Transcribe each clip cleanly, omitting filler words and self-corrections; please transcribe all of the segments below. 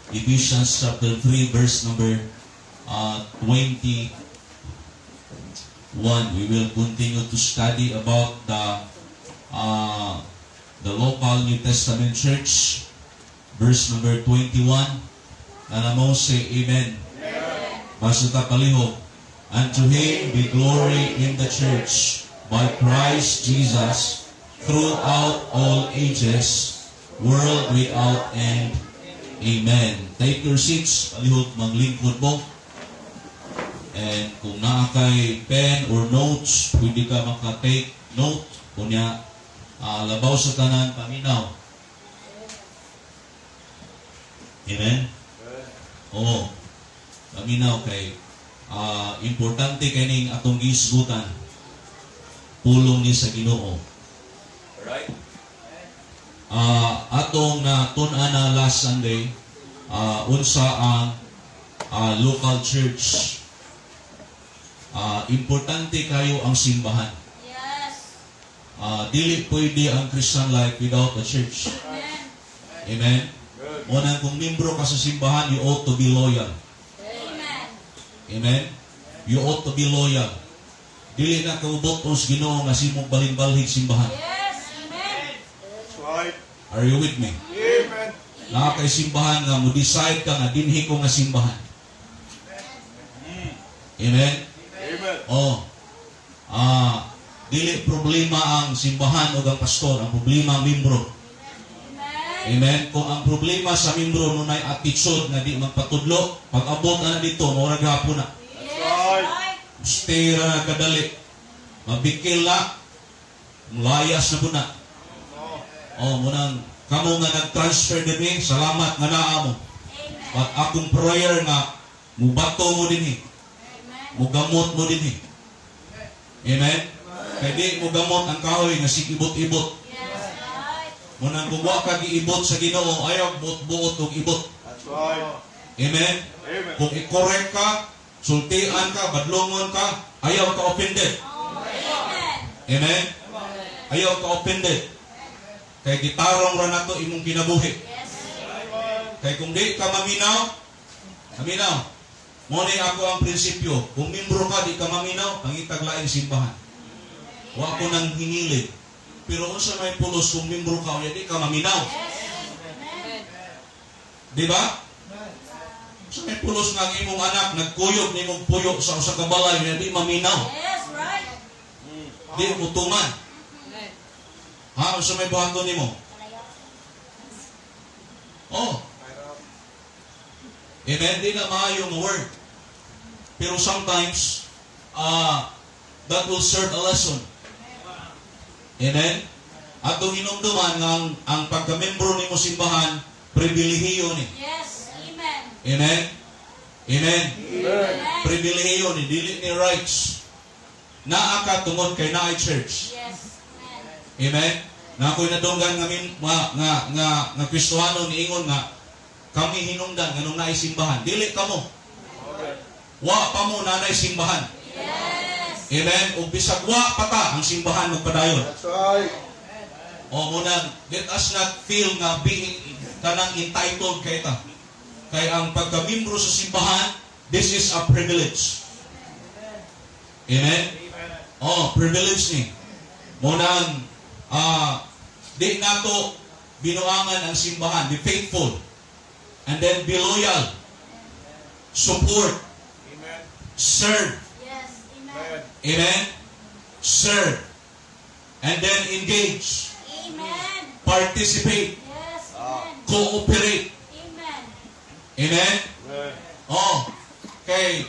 Ephesians chapter 3, verse number 21. We will continue to study about the local New Testament church. Verse number 21. Naa mo, say amen. Basta ta palihog. "Unto Him be glory in the church by Christ Jesus throughout all ages, world without end. Amen." Take your seats. Palihog maglingkod mo. And kung naa kay pen or notes, pwede ka maka-take note. Kunya, labaw sa tanan, paminaw. Amen? Oo. Paminaw kay importante kay ning atong gihisgutan. Pulong ni sa Ginoo. Alright? Atong na tun-an na last Sunday, unsa ang local church. Importante kayo ang simbahan. Dili pwede ang Christian life without a church. Amen. Amen? Unang kung membro ka sa simbahan, you ought to be loyal. Amen. Amen? You ought to be loyal. Dili na kabubot-on sa Ginoo nga simong balhin-balhig simbahan. Yes. Amen. That's right. Are you with me? Amen. Naa kay simbahan nga mo decide ka nga dinhi ko nga simbahan. Amen? Amen. Oh. Dili problema ang simbahan o ang pastor, ang problema ang membro. Amen. Amen. Kung ang problema sa membro nunay attitude nga di magpatudlo, pag abot na dito, mura gihapon na. Yes. Right. Right. Stay ra na kadali. Mabikil na. Mulayas na po na. Oh, munang kamo nga nag-transfer dinhi, salamat nga naa mo. Amen. But akong prayer nga mubato mo dinhi, Amen. mugamot mo dinhi. Amen. Kay di mo gamot ang kahoy nga sigibot-ibot. Yes. Right. Munang kung wa ka giibot sa Ginoo, ayaw buot-buot og ibot. That's right. Amen. Amen. Kung i-correct ka, sultian ka, badlongon ka, ayaw ka offended. Amen. Amen. Ayaw ka offended. Kay gitarong ra nato imong kinabuhi. Yes. Kay kung di ka maminaw, maminaw. Mo ni ako ang prinsipyo. Kung membro ka, di ka maminaw, pangitag laing simbahan. Wa ko nang hingilid. Pero unsa may pulos kung membro ka, unya di ka maminaw? Yes. Amen. Di ba? Sa may pulos nga ang imong anak nagkuyog nimong puyo sa usa ka balay unya di maminaw. Yes. Right. Di mo tuman. Ha, unsa may buhaton nimo? Oh. Amen. Di na maayo nga word. Pero sometimes, that will serve a lesson. Amen? Atong hinumduman nga ang pagkamembro nimo simbahan, pribilehiyo ni. Yes. Amen. Amen? Amen? Amen. Amen. Pribilehiyo ni, dili ni rights. Naa ka tungod kay naay church. Yes. Amen. Amen? Na ako'y nadunggan nga, nga, nga, nga, nga Kristohano niingon nga kami hinungdan nganong naay simbahan. Dili kamo. Wa pa mo nanay simbahan. Yes. Amen? Ug bisag wa pa ta ang simbahan magpadayon. That's right. O munang let us not feel nga being kanang entitled kay ta. Kay ang pagkamimbro sa simbahan, this is a privilege. Amen? Oh, privilege ni. Munang di nato binuangan ang simbahan. Be faithful. And then be loyal. Support. Amen. Serve. Yes. Amen. Amen? Serve. And then engage. Amen. Participate. Yes. Amen. Cooperate. Amen. Amen? Amen. Oh. Kay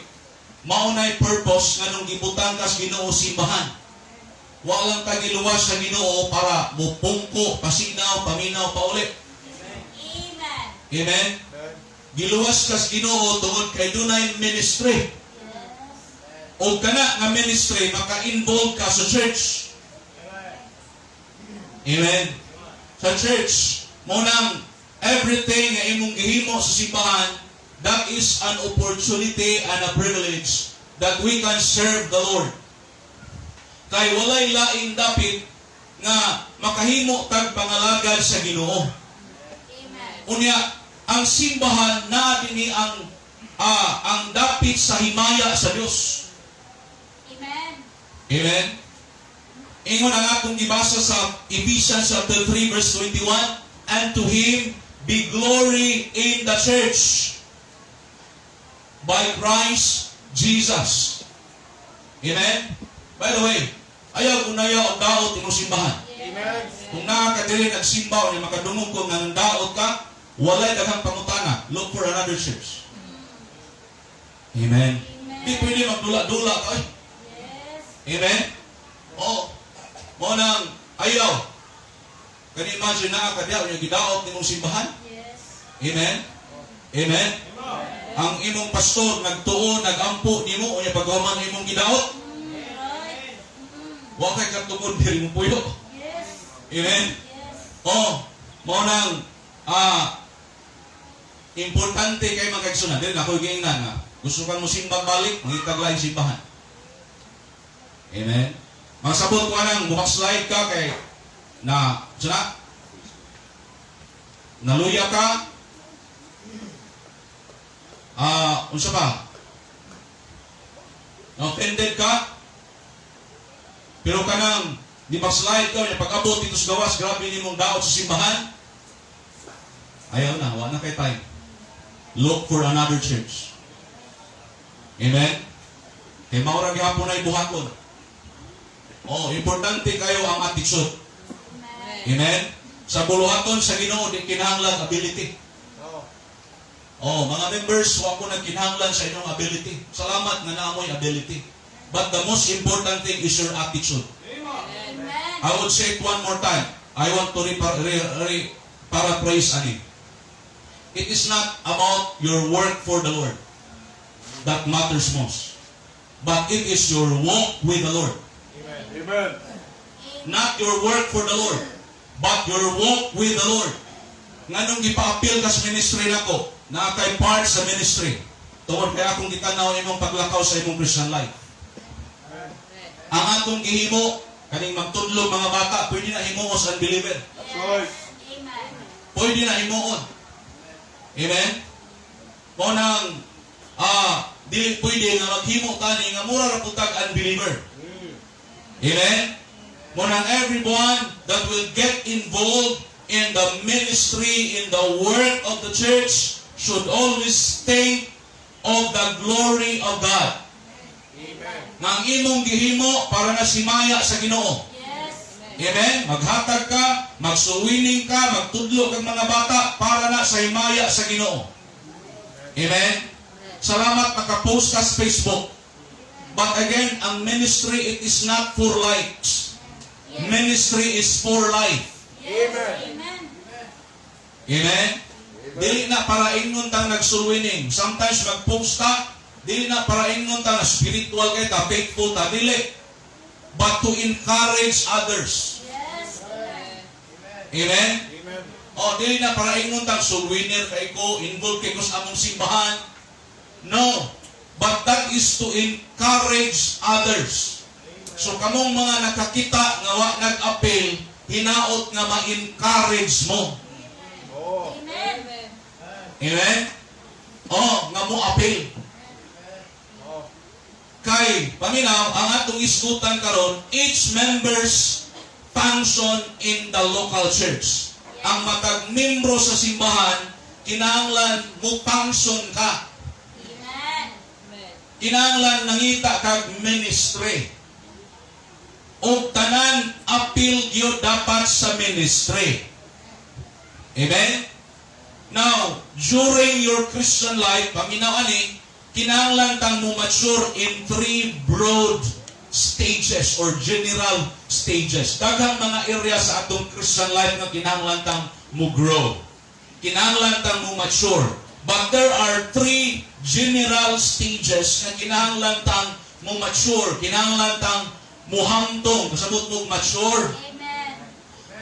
maunay purpose nga nung gibutang kas Ginoo simbahan. Walang ka giluwas sa Ginoo para mupungko, pasinaw, paminaw pa uli. Amen. Amen? Amen. Giluwas kas Ginoo tungod kay dunay ministry. Yes. O kana nga ministry maka-involve ka sa church. Amen. Sa church, mo nang everything nga imong gihimo sa simbahan, that is an opportunity and a privilege that we can serve the Lord. Kay walay laing dapit nga makahimo tag pangalagad sa Ginoo. Amen. Unya, Ang simbahan na dinhi ang dapit sa himaya sa Dios. Amen. Amen. Ingon ang atong gibasa sa Ephesians chapter 3 verse 21, "And to Him be glory in the church by Christ Jesus." Amen. By the way, ayaw kunaya og daot imong simbahan. Amen. Kung naa ka diri nagsimba o makadungog ko nga daot ka, walay daghang pangutana. Look for another church. Amen. Di pwede magdula-dula ka. Ay. Amen? Oh, mao nang ayaw. Can you imagine, naa ka diya, unya gidaot nimong simbahan? Yes. Amen? Amen? Ang imong pastor nagtuo, nagampo nimo, unya paghuman imong gidaot. Wa kay katungod diri mo puyo. Amen? Yes. Oh, mao nang importante kay mga kaigsunan. Dili na ako'y giingnan nga gusto kang musimbang balik, mangitag laing simbahan. Amen. Masabot ko nang slide ka kay na sana naluya ka, unsa pa, na offended ka, pero kanang di backslide ka, pag-abot dito sa gawas, grabe nimong daot sa simbahan, ayaw na, wa na kay time. Look for another church. Amen? Kay mao ra gihapon ay buhaton. Oh, importante kayo ang attitude. Amen. Amen? Sa buluhaton sa Ginoo, di kinahanglan ability. Oh. Oh, mga members, wa ko nagkinahanglan sa inyong ability. Salamat nga naa moy ability. But the most important thing is your attitude. Amen. I would say it one more time. I want to paraphrase ani. It is not about your work for the Lord that matters most, but it is your walk with the Lord. Amen. Amen. Not your work for the Lord, but your walk with the Lord. Nganong gipa-apil ka sa ministry nako, naa kay part sa ministry. Tungod kay akong gitanaw imong paglakaw sa imong Christian life. Ang atong gihimo, kaning magtudlo mga bata, pwede na himuon sa unbeliever. That's right. Amen. Pwede na himuon. Amen? Mao nang dili pwede nga maghimo tani nga mura ra pud tag unbeliever. Amen? Mao nang everyone that will get involved in the ministry, in the work of the church, should always think of the glory of God. Amen. Nga ang imong gihimo para na sa himaya sa Ginoo. Amen? Maghatag ka, mag-soul winning ka, magtudlo kag mga bata para na sa himaya sa Ginoo. Amen? Salamat nakapost ka sa Facebook. But again, ang ministry, it is not for likes. Ministry is for life. Yes. Amen. Amen? Dili na para ingnon tang nag-soul winning. Sometimes mag-post ta, dili na para ingnon ta na spiritual kay ta, faithful ta, dili. But to encourage others. Yes. Amen? Amen. O, dili na para ingon tang soul winner kay ko, involved kay ko sa among simbahan. No. But that is to encourage others. So kamong mga nakakita nga wa nag-appeal, hinaot nga ma-encourage mo. Oh. Amen. Amen? Oh, nga mo appeal. Oh. Kay, paminaw, ang atong isgutan karon, each member's function in the local church. Ang matag membro sa simbahan, kinahanglan mo function ka. Amen. Kinahanglan nangita kag ministry. Og tanan appeal gyud dapat sa ministry. Amen? Now, during your Christian life, paminaw ani, kinahanglan tang mo mature in three broad stages or general stages. Daghang mga area sa atong Christian life nga kinahanglan tang mo grow. Kinahanglan tang mo mature. But there are three general stages nga kinahanglan tang mo mature. Kinahanglan tang muhamtong. Kasabot mo mature. Amen.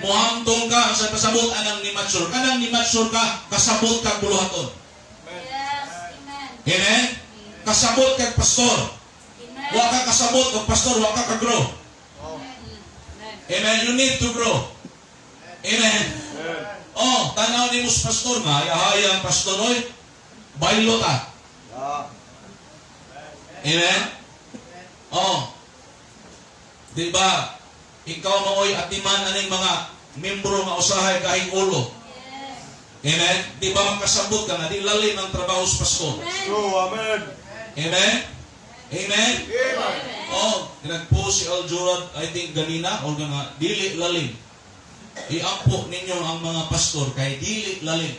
Muhamtong ka sa pasabot anang ni mature. Kanang ni mature ka, kasabot kag buluhaton. Yes. Amen. Amen? Kasabot kag pastor. Amen. Wa ka kasabot og pastor, wa ka ka-grow. Oh. Amen. You need to grow. Amen. Amen. Oh, tanaw nimo sa pastor nga, hayang pastor oy. Baylo ta. Amen? Oh. Di ba? Ikaw maoy atiman aning mga membro nga usahay kahing ulo. Yes. Amen? Di ba makasabot ka nga di lalim ang trabaho sa pastor? Amen. True. Amen. Amen? Amen? Amen. Oh, nagpo si Aljurad, I think ganina or nga dili lalim. Iampo ninyo ang mga pastor kay dili lalim.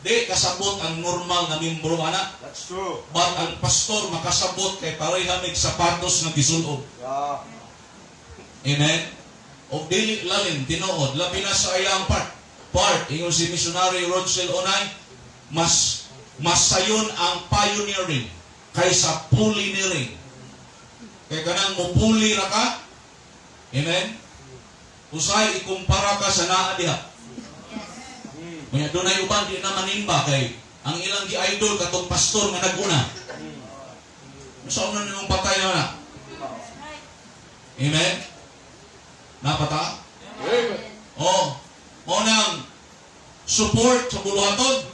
Di kasabot ang normal na membro ana. That's true. But ang pastor makasabot kay pareha mig sapatos nga gisulob. Amen? O dili lalim, tinuod, labi na sa iyang part. Part, ingon si missionary Rodsel Onay, mas mas sayon ang pioneering kaysa pulineering. Kay kanang mupuli ra ka, amen? Usay ikumpara ka sa naa diha. Kaya dunay uban di na manimba kay ang ilang gi-idol katong pastor nga naguna. Sa una nimong patay na na. That's right. Amen? Napata? Amen. Oh, mao nang support sa buluhaton.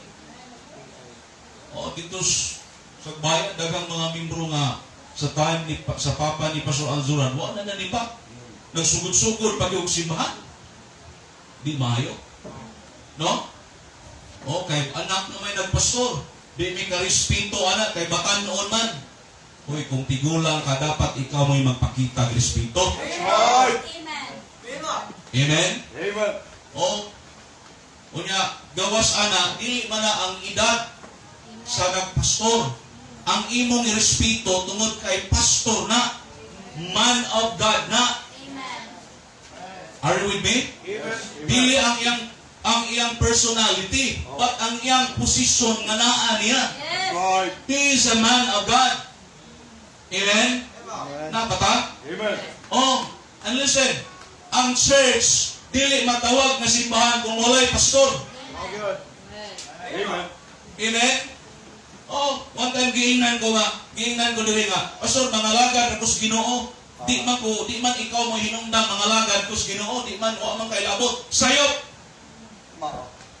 Oh, dito sa bayan daghang mga membro nga sa time ni sa papa ni Pastor Alzuran, wa na nanimba. Nagsugod-sugod pag yung simbahan. Di maayo. No? Okay, anak na may nagpastor. Di mi karespeto anak kay batan-on man. Uy, kung tigulang ka, dapat ikaw mo'y magpakita og respeto. That's right. Amen. Amen? Amen. O, unya, gawas ana, dili man na ang edad sa nagpastor. Ang imong respeto tungod kay pastor na, man of God na. Amen. Are you with me? Amen. Dili ang iyang personality, but ang iyang posisyon nga naa niya. Yes. Right. He is a man of God. Amen? Amen. Napata? Amen. Oh, and listen, ang church dili matawag nga simbahan kung walay pastor. Okay. Amen. Amen? Oh, one time giingnan ko diri nga, "Pastor, mangalagad ako sa Ginoo. Di man ikaw mo hinungdang mangalagad ko sa Ginoo, di man wa man kay labot." Sayop.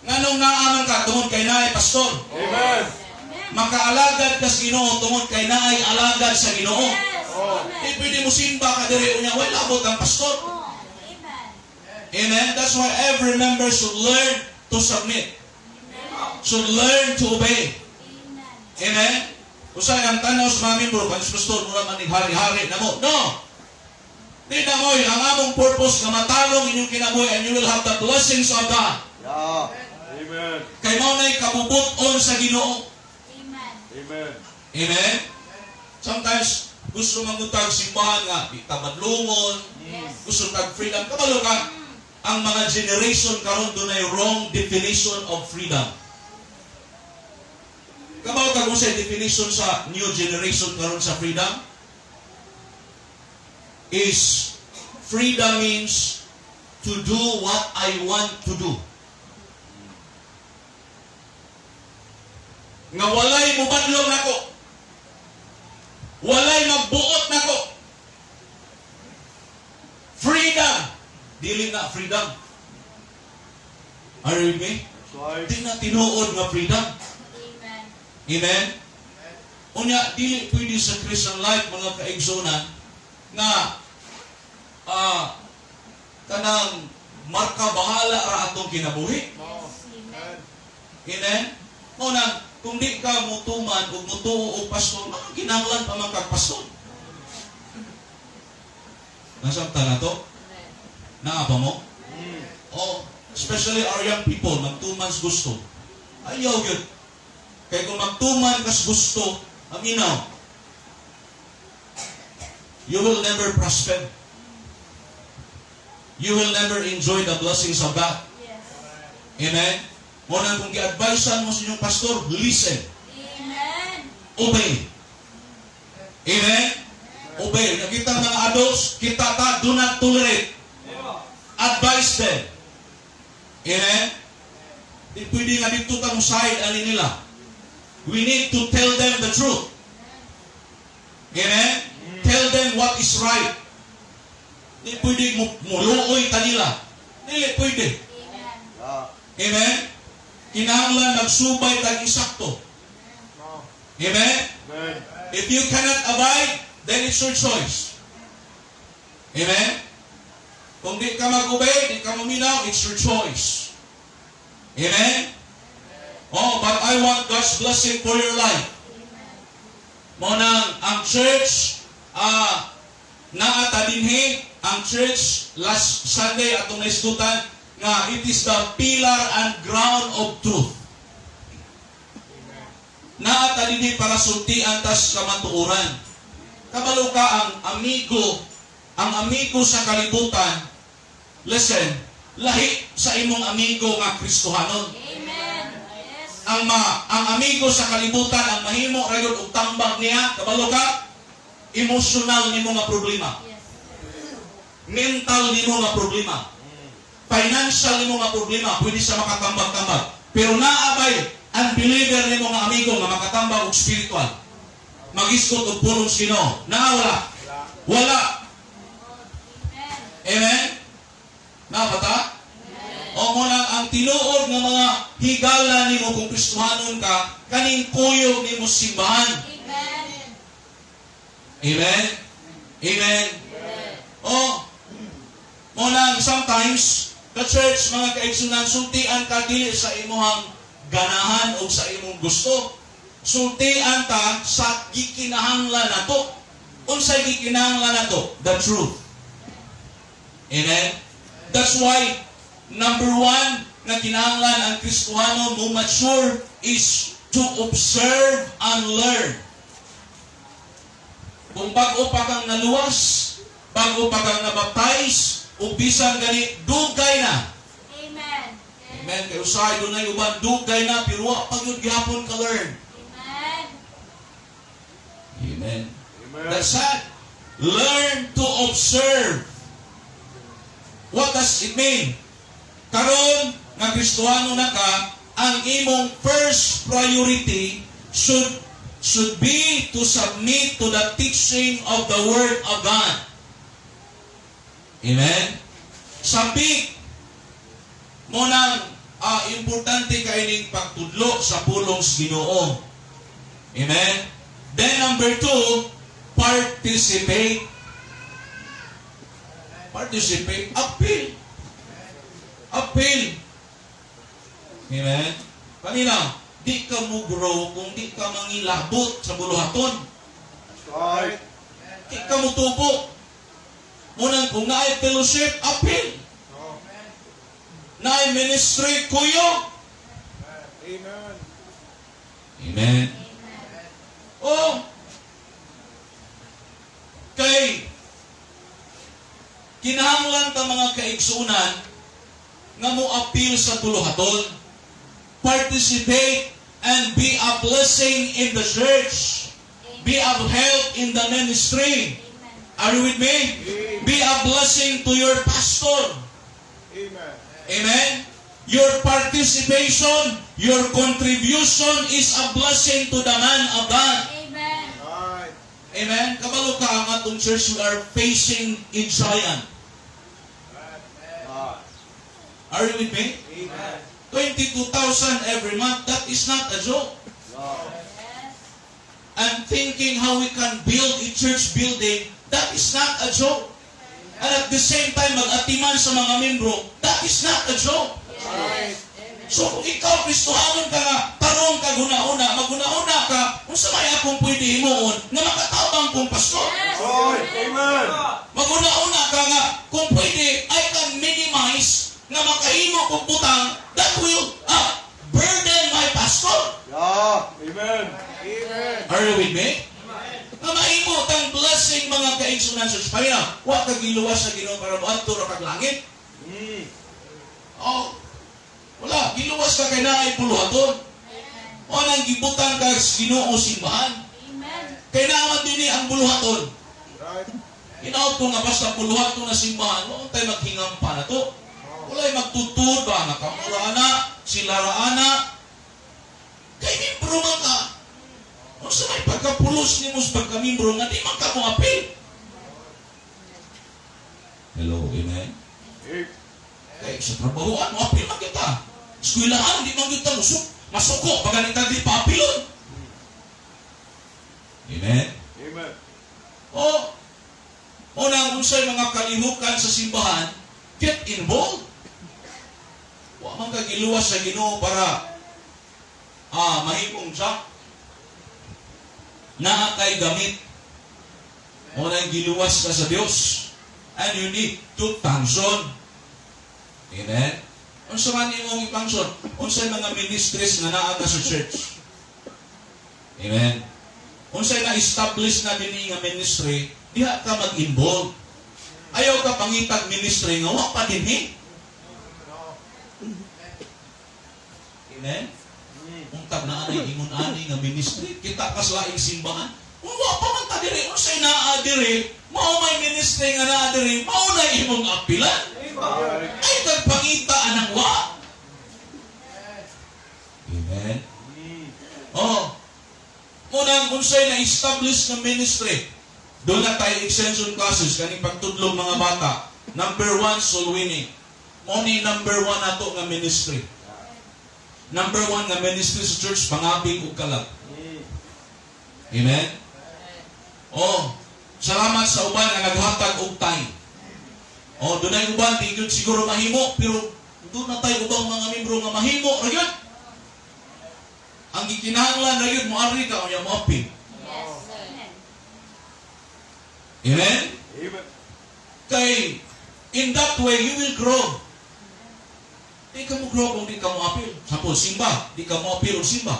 Nganong naa man ka tungod kay naay pastor? Amen. Amen. Makaalagad ka sa Ginoo tungod kay naay alagad sa Ginoo. Yes. Oh. Di Amen. pwede mo simba ka diri unya way labot ang pastor. Oh. Amen. Amen. That's why every member should learn to submit. Should learn to obey. Amen. Amen? Usay ang tanaw sa mga membro, kan pastor, mura man ni hari-hari na mo. No! Di na mo'y, ang among purpose nga matalong inyong kinabuhi and you will have the blessings of God. Amen. Kay mao na'y kabubut-on sa Ginoo. Amen. Amen. Amen? Sometimes, gusto mangutag simbahan nga, di ta madlungon, gusto tag freedom. Kabalo ka, ang mga generation karon dunay wrong definition of freedom. Kabaw ka kung sa definition sa new generation karon sa freedom? Is freedom means to do what I want to do. Nga walay mubadlong nako. Walay magbuot nako. Freedom. Dili na freedom. Are you with me? That's right. Di na tinuod nga freedom. Amen. Amen? Unya, dili pwede sa Christian life, mga kaigsunan, nga kanang marka bahala ra atong kinabuhi. Yes. Amen. Amen? Mao na, kung di ka mutuman o mutuo og pastor, mga kinahanglan pa man kag pastor. Nasabtan na to? Naa pa mo? Oh, especially our young people, magtuman sa gusto. Ayaw gyud. Kay kung magtuman kas gusto, ang inaw, you will never prosper. You will never enjoy the blessings of God. Yes. Amen? Mao na kung gi-advisean mo sa inyong pastor, listen. Amen. Obey. Amen? Obey. Nakita mga adults, kita ta, do not tolerate. Advise them. Amen? Di pwede nga dito ta mo side ani nila. We need to tell them the truth. Amen? Tell them what is right. Di pwede mo muluoy ta nila. Dili pwede. Amen. Amen? Kinahanglan magsubay tag isakto. Amen? Amen. If you cannot abide, then it's your choice. Amen? Kung di ka mag-obey, di ka maminaw, it's your choice. Amen? Oh, but I want God's blessing for your life. Mao nang ang church, naa ta dinhi, ang church last Sunday atong naisgutan nga it is the pillar and ground of truth. Naa ta dinhi para sultian tas kamatuoran. Kabalo ka ang amigo sa kalibutan, listen, lahi sa imong amigo nga Kristohanon. Amen. Yes. Ang amigo sa kalibutan ang mahimo ra gyud og tambag niya, kabalo ka, emotional nimo nga problema, mental nimo nga problema, financial nimo nga problema, pwede siya makatambag-tambag. Pero naa bay unbeliever nimo nga amigo nga makatambag og spiritual, magisgot og pulong sa Ginoo? Naa wala? Wala. Amen. Amen. Naa ba ta? O mao nang ang tinuod nga mga higala nimo kung Kristohanon ka, kaning kuyog nimo simbahan. Amen. Amen. Amen. O mao nang sometimes the church, mga kaigsunan, sultian ka dili sa imuhang ganahan o sa imong gusto. Sultian ta sa gikinahanglan nato. Unsay gikinahanglan nato? The truth. Amen. That's why number one nga kinahanglan ang Kristohano mo mature is to observe and learn. Kung bago pa kang naluwas, bago pa kang nabaptize, o bisan gani dugay na. Amen. Amen. Kay usahay dunay uban dugay na pero wa pa gyud gihapon ka learn. Amen. Amen. Amen. That's sad. Learn to observe. What does it mean? Karon nga Kristohano na ka, ang imong first priority should be to submit to the teaching of the Word of God. Amen? Sabi mao nang importante kay ning pagtudlo sa pulong sa Ginoo. Amen? Then number two, participate. Participate. Appeal. Appeal. Amen? Kanina, di ka mo grow kung di ka mangilabot sa buluhaton. Right. Di ka mo tubo. Mao nang kung naay fellowship, appeal. Naay ministry, kuyog. Amen. Amen. Oh, kay kinahanglan ta, mga kaigsunan, nga mo appeal sa buluhaton. Participate and be a blessing in the church. Be of help in the ministry. Amen. Are you with me? Be a blessing to your pastor. Amen. Amen. Your participation, your contribution is a blessing to the man of God. Amen. Right. Amen. Kabalo ka ang atong church, we are facing a giant. Right. Are you with me? Amen. 22,000 every month, that is not a joke. No. Yes. And thinking how we can build a church building, that is not a joke. And at the same time, mag-atiman sa mga membro, that is not a joke. Right. So kung ikaw, Kristohanon ka nga, tarong ka guna-una, maguna-una ka, unsa may akong pwede himuon nga makatabang kong pastor? Yes. Right. Amen. Maguna-una ka nga, kung pwede, I can minimize nga makahimo kong butang that will burden my pastor. Yeah. Amen. Amen. Are you with me? Nga mahimo tang blessing, mga kaigsunan sa Panginoon. Wa ka giluwas sa Ginoo para moadto ra kag langit. Oh, wala, giluwas ka kay naay buluhaton. Amen. O nang gibutang ka sa Ginoo simbahan. Amen. Kay naa man dinhi ang buluhaton. Right. Hinaot ko nga basta buluhaton na simbahan, wa tay maghingampa na to. Walay magtutud ba nga kamo ra ana, sila ra ana. Kay membro man ka. Unsa may pagkapulos nimo sa pagkamimbro nga di man ka mo apil? Hello, amen. Amen. Kay Sa trabahoan, mo-apil man kita. Eskwelahan, di man kita musuk. Masuko, pag ganita di pa apilon. Amen? Amen. O, unang unsay mga kalihukan sa simbahan, get involved. Wa man ka giluwas sa Ginoo para mahimong siya. Naa kay gamit. Unang giluwas ka sa Dios. And you need to function. Amen? Unsa man imong i-function? Unsay mga ministries nga naa ka sa church? Amen? Unsay na-establish na dinhi nga ministry, diha ka mag-involve. Ayaw ka pangitag ministry nga wa pa dinhi. Amen? Untag na anay ingon ani nga ministry, kita ka sa laing simbahan. Kung wa pa man ta diri, unsay naa diri, mao may ministry nga naa diri, mao na imong apilan. Right. Ay kag pangita anang wa. Amen. Oh. Munang unsay na-establish nga ministry. Doon na tayo extension classes kaning pagtudlong mga bata. Number 1, soul winning. Mao ni number 1 nato nga ministry. Number 1 nga ministry sa church, pangabig ug kalag. Amen? Oh, salamat sa uban nga naghatag og time. Oh, dunay uban di gyud siguro mahimo, pero doon na tayo ubang mga membro nga mahimo ra gyud. Ang gikinahanglan ra gyud moari ka unya moapil. Yes. Amen. Amen? Amen. Kay in that way you will grow. Di ka mo grow kung di ka mo apil. Sample, simba. Di ka mo apil og simba.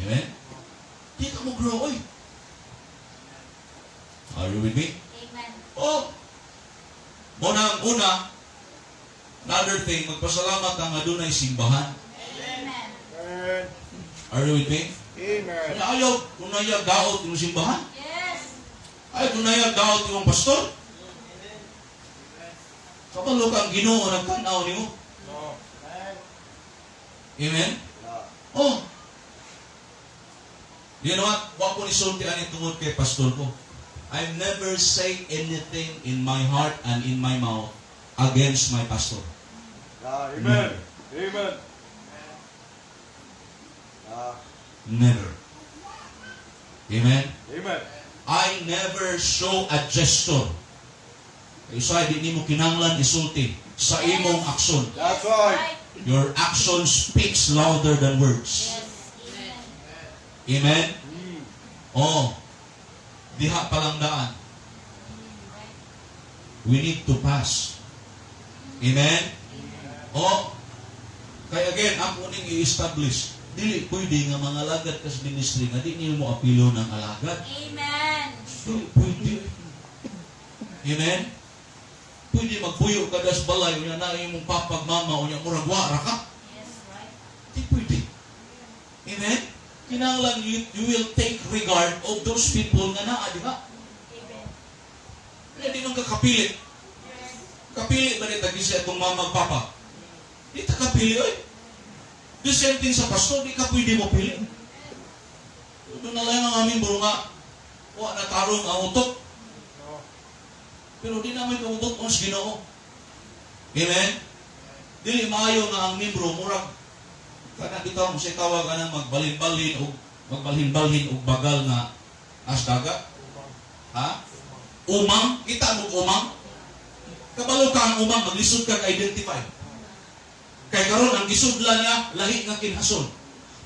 Amen? Di ka mo grow, oy. Are you with me? Amen. Oh. Muna ang una, another thing, magpasalamat ang adunay simbahan. Amen. Amen. Are you with me? Amen. Kaya ayaw, kunaya daot yung simbahan. Yes. Ay, kunaya daot yung pastor. Kabalo ka ang Ginoo nagtanaw nimo. No. Amen? Yeah. Oh. You know what? Wa ko nisulti ani tungod kay pastor ko. I never say anything in my heart and in my mouth against my pastor. Yeah. Amen. Amen. Yeah. Never. Amen? Amen. I never show a gesture. Kay usahay di nimo kinahanglan isulti sa imong aksyon. That's right. Your action speaks louder than words. Yes. Amen. Amen? Oh. Diha pa lang daan. Right. We need to pass. Amen? Oh. Kaya again, ako ning i-establish. Dili pwede nga mga alagad kas ministry nga di niyo mo apilo ng alagad. Amen. Dili pwede. Amen? Pwede magpuyo ka das balay unya na imong papa mama unya murag wa ra ka. Yes, right. Di pwede. Amen? Kinahanglan you will take regard of those people nga naa, di ba? Amen. Kaya di man ka kapili. Kapili ba ni tagisi atong mama ug papa? Di ta kapili, oy. The same thing sa pastor, di ka pwede mo pili. Doon na lang ang aming buro nga, wa na tarong ang utok. No. Pero di namin kamutok sa Ginoo. Amen? Dili maayo nga ang membro murag kana bitaw mo siya tawag anang magbalhin-balhin og magbalhin-balhin og bagal nga as dagat. Ha? Umang, kita mo umang. Kabalo ka ang umang, maglisod ka ka-identify. Kay karon ang gisudlan niya lahi nga kinhason.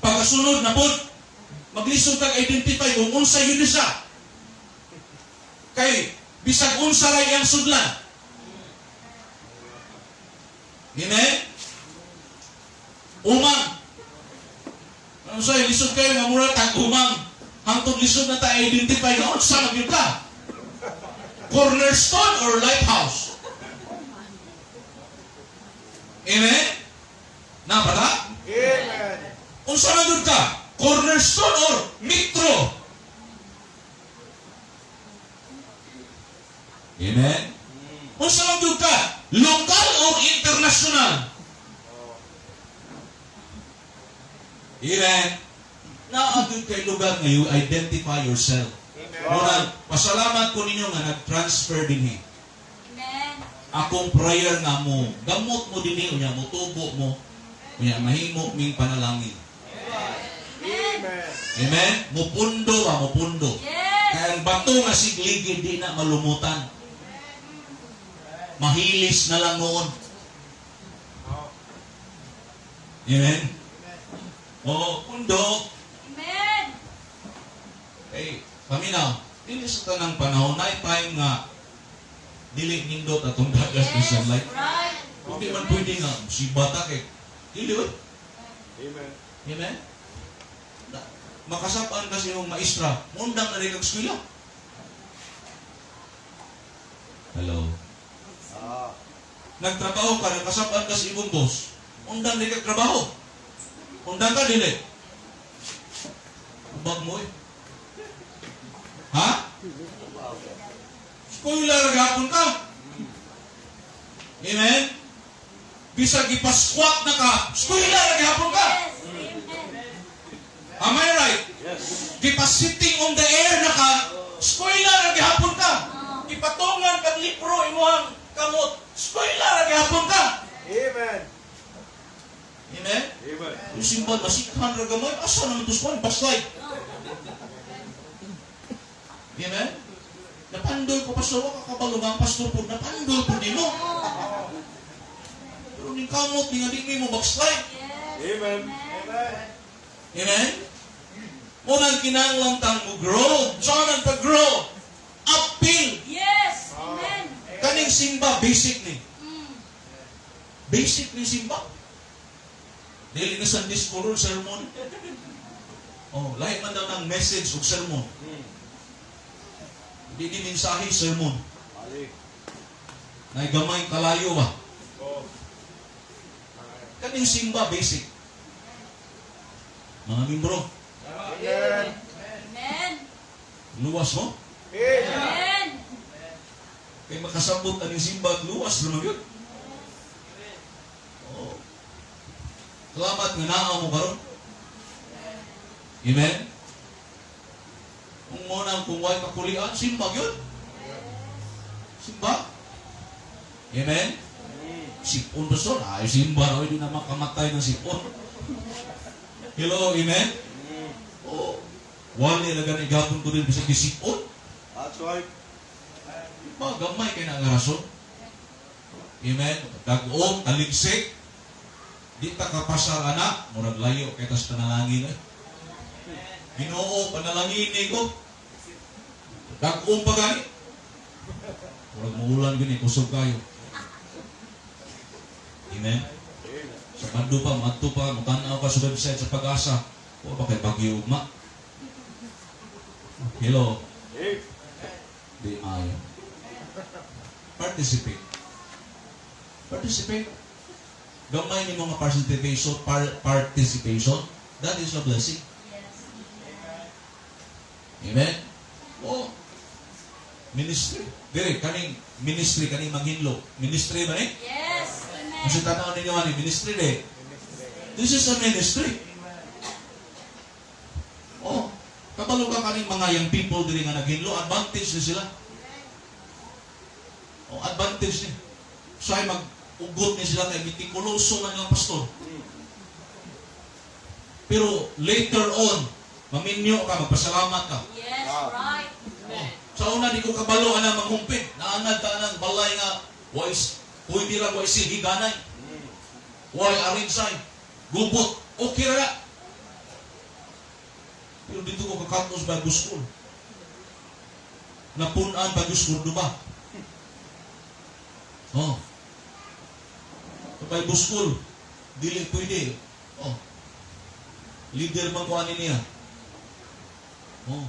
Pagkasunod na pod, maglisod ka identify kung unsa yun siya. Kay bisag unsa ra iyang sudlan. Amen? Umang. Ano sa'yo, lisod kayo nga mura tag umang. Hangtod lisod na ta identify nga unsa man gyud ka. Cornerstone or lighthouse? Amen? Napata? Amen. Unsa man gyud ka? Cornerstone or metro? Amen? Unsa man gyud ka? Local or international? Amen? Naa gyud kay lugar nga you identify yourself. Amen. Muna, pasalamat ko ninyo nga nag-transfer dinhi. Amen. Akong prayer nga mo, gamot mo dinhi, unya mo tubo mo, unya mahimo ming panalangin. Amen. Amen? Mupundo ba? Mupundo. Yes. Kaya ang bato nga sigligid di na malumutan. Mahilis na lang noon. Oh. Amen? Oo, pundo. Amen. Eh, paminaw, dili sa tanang panahon, na time nga dili nindot atong dagas bisan Yes. like. Right. Hindi man pwede nga, si bata kay. Dili oy. Amen. Amen? Na, makasapaan kasi yung maestra, mundang na rin ang eskwela. Hello? Ah. Nagtrabaho ka, nakasapaan ka sa imong boss, undang na rin trabaho. Undang ka, dili. Ubag mo eh. Ha? Spoiler, gapon ka. Amen? Bisag ipasquat na ka, spoiler, gapon ka. Yes. Amen. Am I right? Yes. Gipasiting on the air na ka, spoiler ang gihapon ka. Ipatungan kag libro imuhang kamot, spoiler ang gihapon ka. Amen. Amen? Amen. Yung simban, masikhan ra gamay, asa naman ito swan, baslay. Amen? Napandol ko, pastor, wa ka kabalo nga ang pastor po, napandol po nimo. Pero ning kamot, ni nga di mo backslide. Yes. Amen. Amen. Amen? Unang kinahanglan tang mo grow. Saan ang pag-grow? Appeal. Yes. Amen. Kaning simba, basic ni. Basic ni simba. Dili na Sunday school or sermon. Oh, lahi man daw ng message ug sermon. Di ni mensahe sermon. Ali. Nay gamay kalayo ba? Oh. Kaning simba basic. Mga membro, Amen. Amen. luwas mo. Amen. Amen. Kay makasabot aning simba at luwas ra man gyud. Oh. Salamat nga naa mo karon. Amen. Kung mo nang kung way kakulian, simba gyud. Simba. Amen. Sipon ba son? Ay, simba raw, hindi na makamatay ng sipon. Hello, amen? Oh, wali na gani gapon ko din bisag gisipon. That's right. Ba, gamay kay na ang rason. Amen? Dag-om, taligsik. Di ta kapasar anak, murag layo kay tas panalangin eh. Ginoo, panalangin ni ko. Dag-om pa gani. Murag muulan gini, kusog kayo. Amen? Amen. Sa bando pa, madto pa, mutanaw ka sa website sa Pag-asa. O ba kay bagyo ugma? Hello? Amen. Di maayo. Participate. Participate. Gamay ni mga participation, participation, that is a blessing. Yes. Amen? O, ministry. Dire, kaning ministry, kaning manghinlo. Ministry ba ni? Yes. Amen. Kasi tanaw ninyo ani, ministry de. This is a ministry. Oh, kabalo ka kaning mga young people diri nga naghinlo, advantage ni sila. Oh, advantage ni. Say mag-ugot ni sila kay mitikuloso na nilang pastor. Pero later on, maminyo ka, magpasalamat ka. Yes. Right. Oh, sa una di ko kabalo ana manghumpit. Naangad ta anang balay nga wais pwede ra wais higanay. Way arinsay. Gubot. Okay ra na. Pero dito ko kakatos Bible School. Napunan Bible School ba? Oh. Sa Bible School, dili pwede. Oh. Leader man ko ani niya. Oh.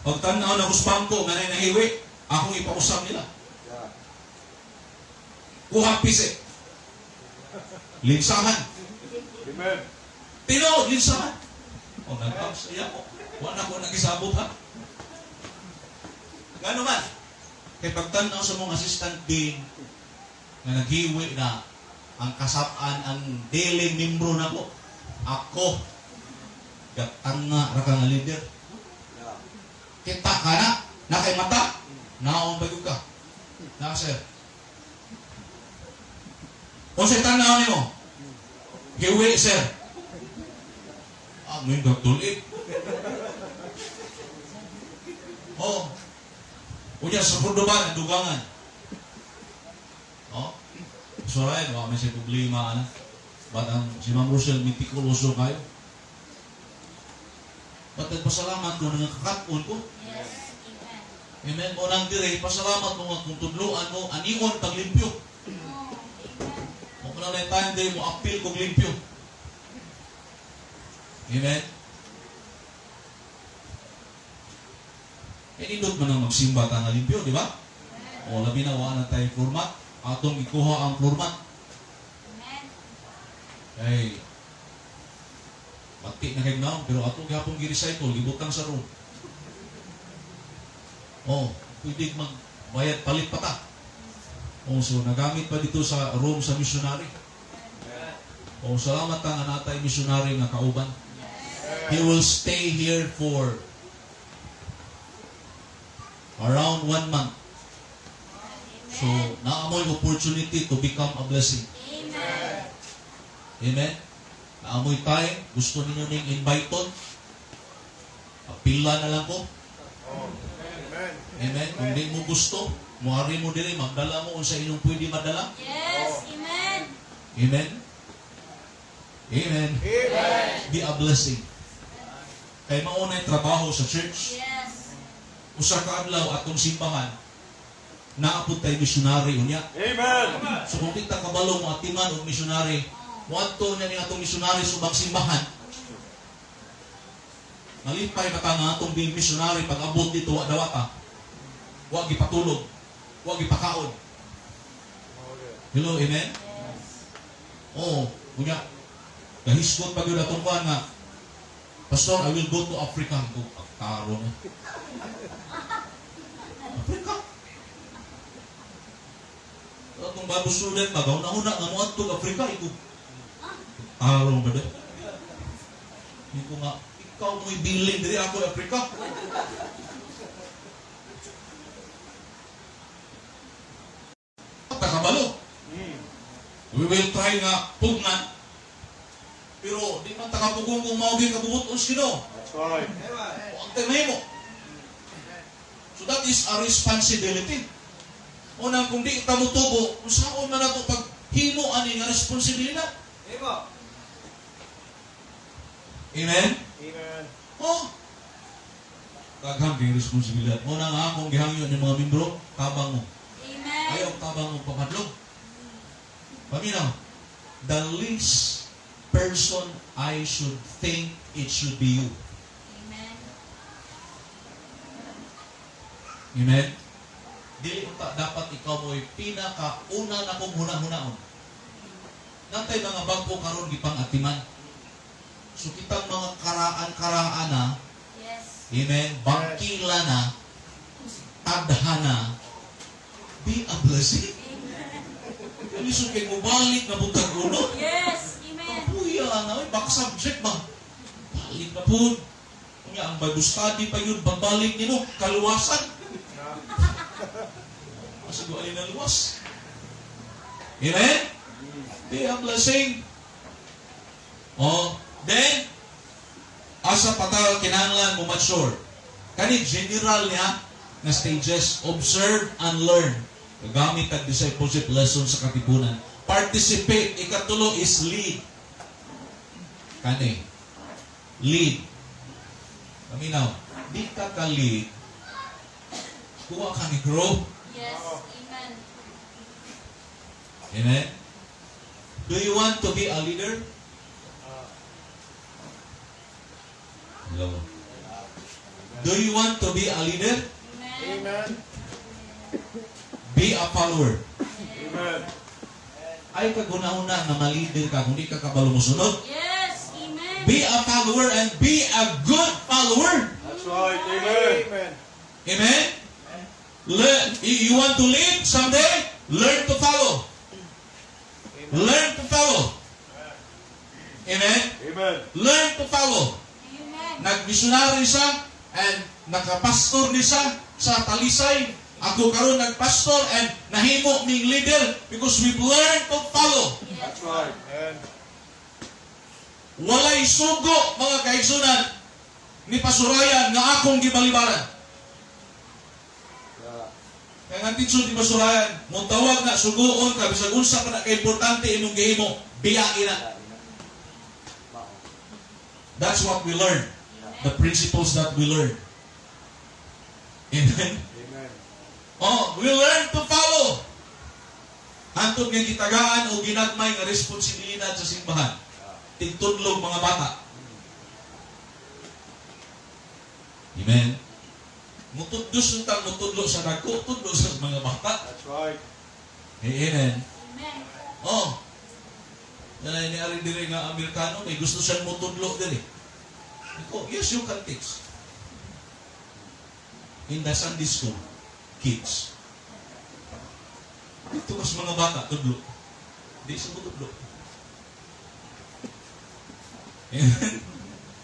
Pagtanaw na ko sa bangko, nga na nahiwi, akong ipausap nila. Yeah. Kuha pisi. Linsahan. Amen. Tinuod, linsahan. O, nagpams, iya ko. Wala ko nagisabot ha. Gano man? Kay pagtanaw sa mong assistant dean, nga naghiwi na ang kasapaan, ang daily membro na ko. Ako, gatanga ra ka nga leader. Yeah. Kita ka na, na kay mata, naon ba yun ka? Na, sir. Unsay tanaw nimo? Hiwi, sir. Ah, ngayon gagtulit. Oh. Unya sa Cordoba, dugangan. Oh. So right, wa may say problema ana. But ang si Ma'am Rochelle meticuloso kayo. But nagpasalamat ko nga kakatun ko. Yes. Amen. Amen. Mo nang dire, pasalamat mo nga kung tudloan mo, anion paglimpyo. Oh, amen. Mo na lang time dire mo apil kog limpyo. Amen. Eh, nindot man ang magsimba ta nga limpyo, di ba? O labi na wa na tayo format. Atong ikuha ang format. Amen. Ay, mati na kay naon, pero atong gihapon gi-recycle, gibutang sa room. Oh, pwede magbayad palit pa ta. Oh, so nagamit pa dito sa room sa missionary. Oh, salamat ta nga natay missionary nga kauban. He will stay here for around one month. So, naamoy opportunity to become a blessing. Amen. Amen? Naamoy time, gusto ninyo ning invite-on. Apila na lang ko. Oh. Amen. Amen? Kung di mo gusto, muari mo diri, magdala mo unsa inyong pwede madala. Yes. Amen. Amen? Amen. Amen. Be a blessing. Kay mao na trabaho sa church. Yes. Usa ka adlaw atong simbahan, naa pud tay missionary unya. Amen. So kung kita kabalo mo atiman og missionary, moadto na ni atong missionary sa ubang simbahan. Malipay ka nga atong being missionary pag abot dito wa dawata. Wa gipatulog, wa gipakaon. Okay. Hello, amen? Yes. Oo, unya gahisgot pa gyud atong kuan nga, "Pastor, I will go to Africa." Ko karon. Africa. Atong Bible student magauna-una nga moadto og Africa iko. Tarong ba doon? Ko nga, ikaw mo'y bilin diri, ako Africa. Takabalo. We will try nga pugnan. Pero di man takapugong kung mao gyud kabubuton sino. That's right. O ang temay mo. So that is a responsibility. Unang kung di ta motubo, unsaon man nato pag himo ani nga responsibilidad? Amen? Amen. Oh. Daghang kay responsibilidad. Muna nga akong gihangyo ni mga membro, tabang mo. Amen. Ayaw tabang mo papadlog. Paminaw, the least person I should think, it should be you. Amen. Amen? Dili unta dapat ikaw mo'y pinakauna na kong huna-hunaon. Natay mga bag-o karon gipang atiman. So kitang mga karaan-karaan na, amen, bangkila na, tadhana, be a blessing. Amen. Lisod kay mubalik na butag ulo. Yes. Amen. Kapuya na, oy, back subject ba? Balik na po. Unya, ang Bible study pa yun, babalik nimo, kaluwasan. Masigo ay naluwas. Amen? Be a blessing. Oh, then, asa pa ta kinahanglan mo mature? Kani general niya nga stages, observe and learn. Gamit ang discipleship lesson sa Katipunan. Participate. Ikatulo is lead. Kani. Lead. Paminaw, di ka ka-lead, kuha ka ni grow. Yes. Amen. Amen? Do you want to be a leader? Hello. Do you want to be a leader? Amen. Amen. Be a follower. Amen. Ay kaguna-una nga ma-leader ka kung di ka kabalo mosunod. Yes. Amen. Be a follower and be a good follower. That's right. Amen. Amen? Learn, you want to lead someday? Learn to follow. Learn to follow. Amen? Amen. Learn to follow. Amen. Nagmisyonary siya and nakapastor ni siya sa Talisay. Ako karon nagpastor and nahimo ming leader because we've learned to follow. Yes. That's right. Amen. Walay sugo, mga kaigsunan, ni pasurayan nga akong gibalibaran. Kaya nga titso ni pasurayan, mutawag na sugoon ka, bisag unsa pa na kaimportante imong gihimo, biyain na. That's what we learn. The principles that we learn. Amen? Amen. Oh, we learn to follow. Hantod nga gitagaan o ginagmay nga responsibilidad sa simbahan. Tigtudlog mga bata. Amen. Mutudlos tang mutudlo sa dagko, tudlo sa mga bata. That's right. Amen. Amen. Oh. Yan ni ari diri nga Amerikano kay gusto siyang mutudlo diri. Ako, yes, you can teach. In the Sunday school, kids. Dito mas mga bata, tudlo. Di sa mutudlo.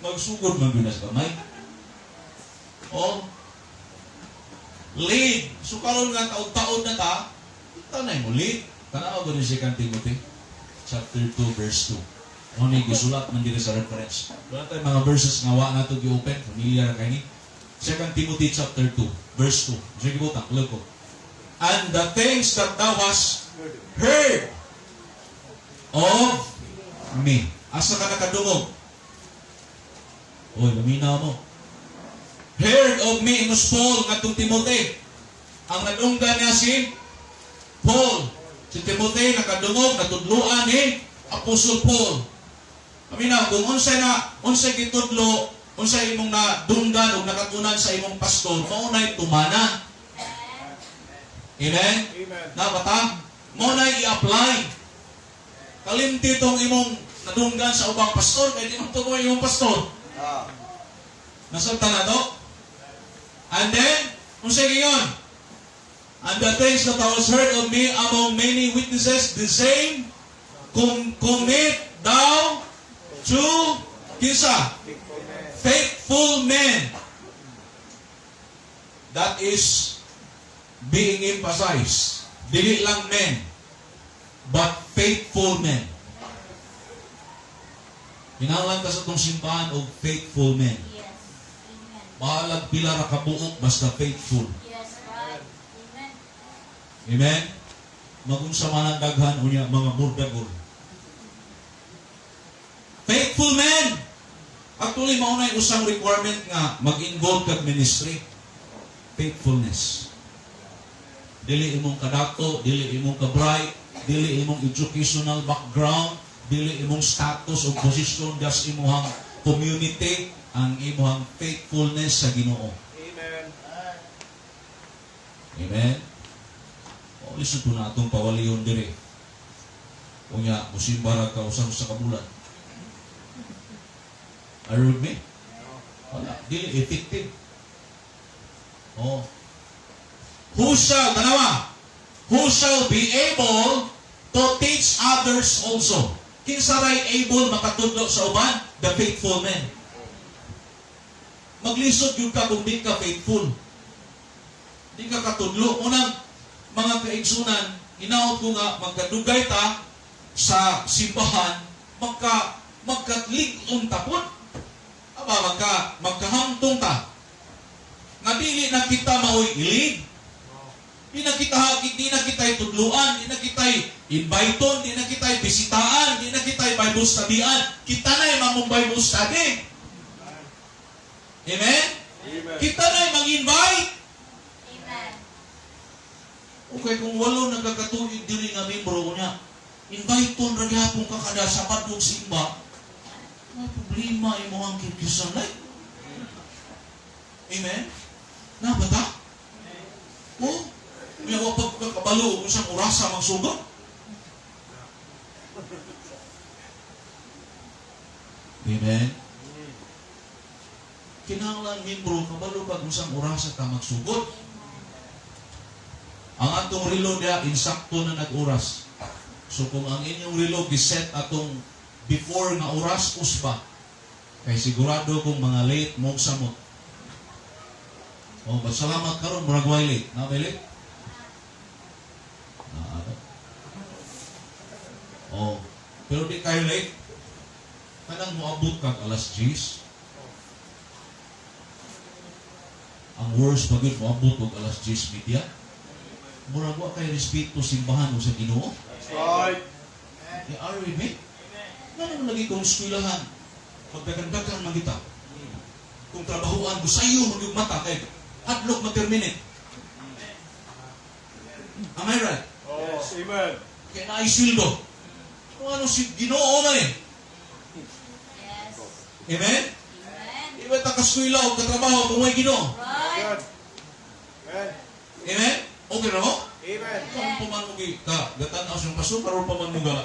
Magsugod man gyud na sa gamay. Oh. Lead. So karon nga taon-taon na ta, tanay mo lead. Tanaw ko ni 2 Timothy chapter 2 verse 2. Mo ni gisulat man diri sa reference. Wala tayo mga verses nga wa nato gi-open, familiar kay ni. 2 Timothy chapter 2 verse 2. Sige butang, look ko. "And the things that thou hast heard of me." Asa ka nakadungog? Oy, maminaw mo. "Heard of me" ingos Paul ngadtong Timothy. Ang nadunggan niya si Paul. Si Timothy nakadungog, natudluan ni Apostle Paul. Paminaw, kung unsay na unsay gitudlo, unsay imong nadunggan o nakatunan sa imong pastor, mao nay tumana. Amen? Amen. Nabata? Mao nay i-apply. Kalimti tong imong nadunggan sa ubang pastor, kay di man tumoy imong pastor. Nasabtan na to? And then, unsay giingon? "And the things that thou hast heard of me among many witnesses, the same commit thou to" kinsa? "Faithful men." That is being emphasized. Dili lang men, but faithful men. Kinahanglan ta sa atong simbahan og faithful men. Yes. Amen. Bahalag pila ra ka buok, basta faithful. Yes, right. Amen. Amen? Magunsa man ang daghan, unya mga murdagol. Faithful men! Actually, mao na usang requirement nga mag-involve kag ministry. Faithfulness. Dili imong kadato, dili imong ka-bright, dili imong educational background, dili imong status o position das imuhang community, ang imuhang faithfulness sa Ginoo. Amen. Amen? O, lisod po na atong pawaliyon dire. Unya, musimba ra ka usa sa kabulan. Are you with me? Wala. Dili effective. Oh. Who shall, tanawa, "who shall be able to teach others also." Kinsa ray able makatudlo sa uban? The faithful men. Maglisod gyud ka kung di ka faithful. Di ka katudlo. Unang mga kaigsunan, hinaot ko nga magkadugay ta sa simbahan, magkalig-on ta pod. Aba, magkahamtong ta. Nga dili na kita maoy i-lead. Di na kita tudluan, di na kita inviteon, di na kita bisitaan, di na kita Bible studyan. Kita na yung mamong Bible study. Amen? Amen. Kita na yung mag-invite. Amen. Okay, kung 8 nagkakatuig diri nga membro niya, invite-on ra gyapon ka kada Sabado ug simba. May problema imong Christian life. Amen? Na ba ta? Oh, may wa pag kakabalo kung sa orasa magsugod. Amen? Kinahanglan membro kabalo pag unsang orasa ta magsugod. Ang atong relo diha insakto na nag-oras. So kung ang inyong relo giset atong before nga oras, usba. Kay sigurado kung mga late mo samot. Oh, but salamat karon murag way late. Na may late? Na ano? Oh. Pero di kayo late. Kanang moabot kag alas 10. Ang worst pa gyud, moabot og alas 10:30. Murag wa kay respeto simbahan o sa Ginoo. That's right. Eh, are you with me? Ngano lagi kung eskwelahan, magdagan-dagan man kita. Kung trabahoan ko sayo magyug mata kay hadlok ma-terminate. Am I right? Yes. Amen. Kay naay sweldo. Kung ano si Ginoo man eh. Yes. Amen? Amen. Di ba ta kaskwela o katrabaho kung may Ginoo? Right. Good. Amen. Amen? Okay na mo? Amen. Karon pa man mo gi ka gatan-aw siyang pastor, karon pa man mo ga.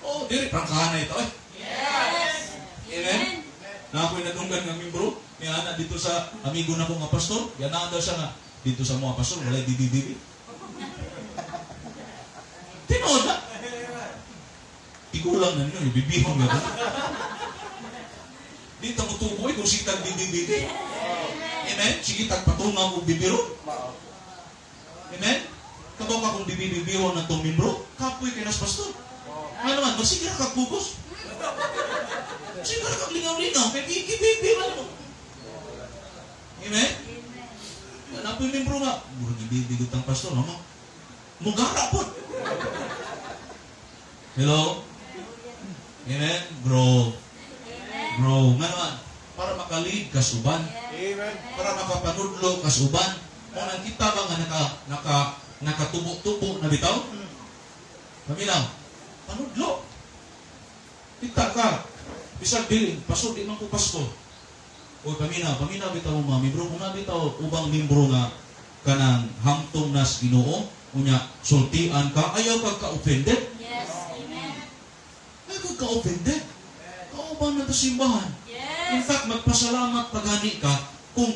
Oh, diri prangkahan na ito eh. Yes. Amen. Na ako'y nadunggan nga membro, ni ana dito sa amigo na ko nga pastor, yanaan daw siya nga dito sa mga pastor, walay bibi-bibi. Tinuod na. Tigulang na ninyo, ibibihon nga ba? Dito mo tuboy kung sitag bibi-bibi. Amen? Sige, tagpatunga kung bibiro. Amen? Kabaw ka kung bibi-bibihon ng tong membro, kapoy kay nas pastor. Ano man, magsige ra kag pugos. Sige ra kag lingaw-lingaw, kay bibi-bibi man mo. Amen? Amen. Wala po yung membro nga. Murag ibibigot ang pastor, ano? Mugara po. Hello? Amen? Grow. Amen. Grow. Nga naman, para makalid ka sa uban. Amen. Para makapanudlo ka sa uban. Kung nang kita ba nga nakatubo-tubo na bitaw? Kami lang, panudlo. Kita ka. Bisag dili, pastor, di man ko pastor. O paminaw, paminaw bitaw mo mga membro. Kung nabitaw ubang membro nga kanang hamtong nas Ginoo, unya sultian ka, ayaw kag ka-offended. Yes. Amen. Ayaw kag ka-offended. Kauban na to simbahan. In Yes. fact, magpasalamat pagani ka kung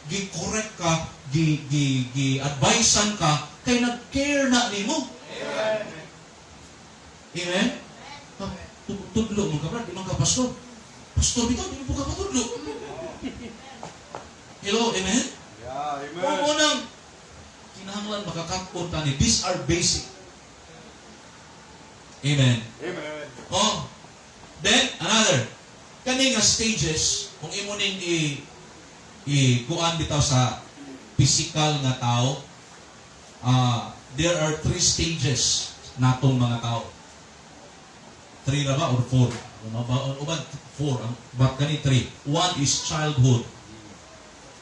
gi-correct ka, gi gi gi advisean ka kay nag-care na nimo. Amen. Ha, tudlo mo ka brad, di man ka pastor. Pastor bitaw, di mo ka patudlo. Hello, amen? Yeah, amen. Kung unang kinahanglan makakakot ta ni, these are basic. Amen. Amen. Oh. Then another. Kani nga stages kung imo ning i kuan bitaw sa physical nga tao, there are three stages natong mga tao. Three ra ba or four? Umabaon uban four ang but kani three. One is childhood.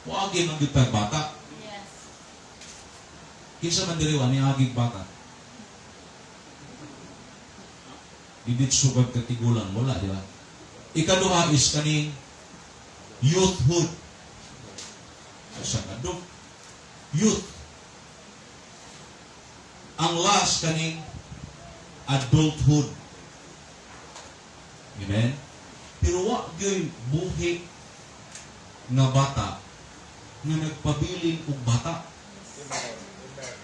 Wagi man gyud tag bata. Yes. Kinsa man diri wa ni agig bata? Diditso kag katigulang, wala, di ba? Ikaduha is kaning youthhood. Sa kadto youth. Ang last kaning adulthood. Amen? Pero wa gyud buhi nga bata nga nagpabilin og bata. Amen. Amen.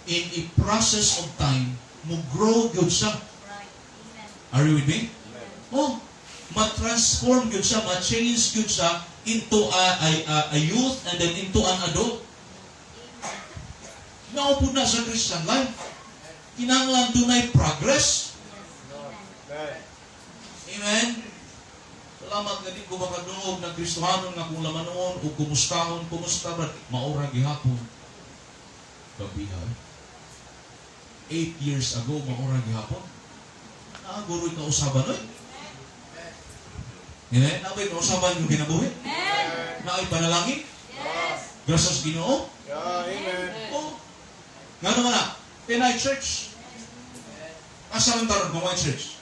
In a process of time, mo grow gyud siya. Right. Amen. Are you with me? Amen. Oh, ma-transform gyud siya, ma-change gyud siya into a youth and then into an adult. Amen. Mao na sa Christian life. Kinahanglan dunay progress. Yes. Amen. Amen. Amen. Salamat nga di ko makadungog ng Kristohanon nga kung lamanoon o kumustahon, kumusta ba? Maura gihapon. Gabihay. 8 years ago, maura gihapon. Naaguroy kausaban, oy. Amen? Naabay kausaban yung kinabuhi? Amen. Naay panalangin? Yes. Grasas Ginoo? Yeah, amen. Oh. Nga naman na, Pinay Church. Asa man taron kung may church?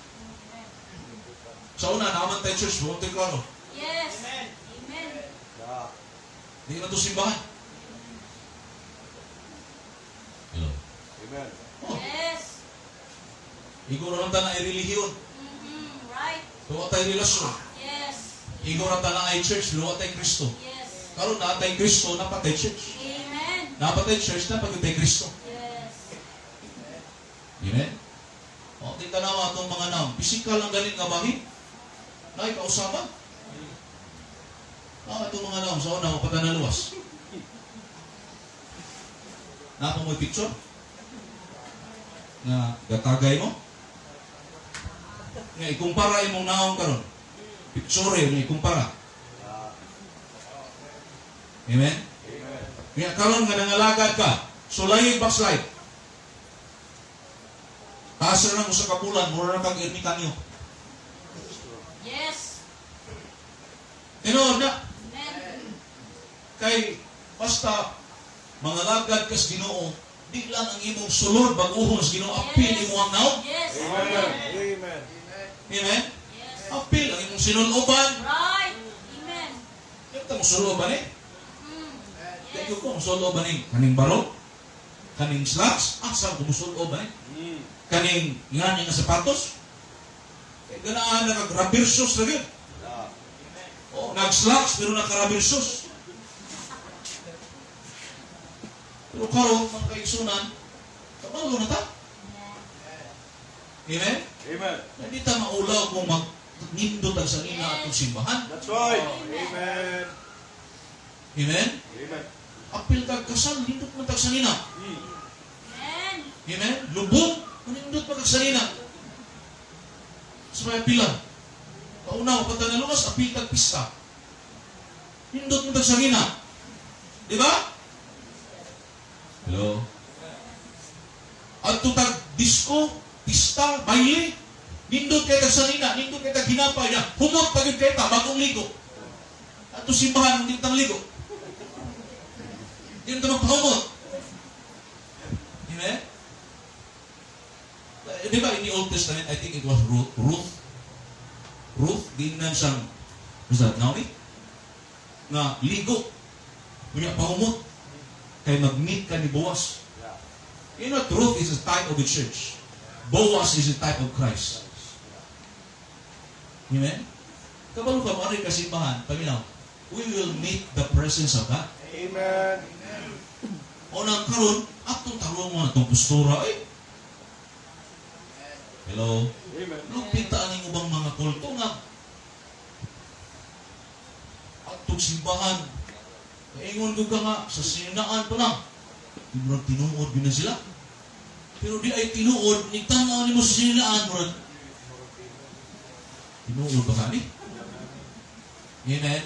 Sa una, naaman tayo church, buong tayo klaro. Yes. Amen. Yeah. Di na to simbahan. Hello. Amen. Oh, Yes. Igo ra man ta na relihiyon. Right. Wa tay relasyon. Yes. Igo ra ta na ay church, wa tay Kristo. Yes. Karon naa tay Kristo, napatay church. Amen. Napatay church, napatay Kristo. Yes. Amen? O, di tanawa atong mga naong. Physical ang ganit nga bahin. Nay, kausaban. Ah, itong mga naong, sa una, mapata na luwas. Napa mo'y picture? Nga gatagay mo? Nga ikumpara imong naong karon. Picture nga ikumpara. Amen? Amen. Kaya karon nga nangalagad ka, sulayog backslide. Taas na lang usa ka bulan, mura na kag ermitanyo. Yes. Tinuod na. Amen. Kay basta mangalagad kas Ginoo, di lang ang imong sulod bag-ohon sa Ginoo, apil imo ang naong. Yes. Amen. Amen. Amen? Yes. Apil ang imong sinuloban. Right. Amen. Yung mo suloban eh. Yes. Yes. Ko musuloban eh. Kaning baro, kaning slacks, asa ko musuloban eh. Kaning ngani nga sapatos. Kay ganaan na kag rubber shoes na gyud. Oh, nag-slacks pero naka-rubber shoes. Pero karon mga kaigsunan, kabalo na ta. Amen? Amen. Hindi ta maulaw kung magnindot ang sanina atong simbahan. That's right. Amen. Amen? Amen. Apil kag kasal, nindot man tag sanina. Amen. Amen? Lubong, manindot man kag sanina. Sa mga pila. Kaunaw, pagkanaluwas, apil kag pista. Nindot man tag sanina. Di ba? Hello? Adto tag disco, pista, baile, nindot kay tag sanina, nindot kay tag hinapay niya, humot pag yun kay ta, bagong ligo. Adto simbahan, hindi tang ligo. Hindi ta magpahumot. Amen? Eh, di ba in the Old Testament, I think it was Ruth. Ruth, Ruth, giingnan siyang, was that Naomi? Nga, ligo. Unya, pahumot. Kay mag-meet ka ni Boaz. You know, Ruth is a type of the church. Boaz is a type of Christ. Amen? Kabalo ka, mo kasimbahan, paminaw, we will meet the presence of God. Amen. O nang karon, atong tarong mo atong postura, eh. Hello? Amen. Lupita ang ubang mga kulto nga. Atong simbahan, kaingon ko ka nga, sa sinaan pa lang. Di murag tinuod yun na sila. Pero di ay tinuod, nigtanaw nimo sa sinaan, murag, tinuod ba ka ni? Amen?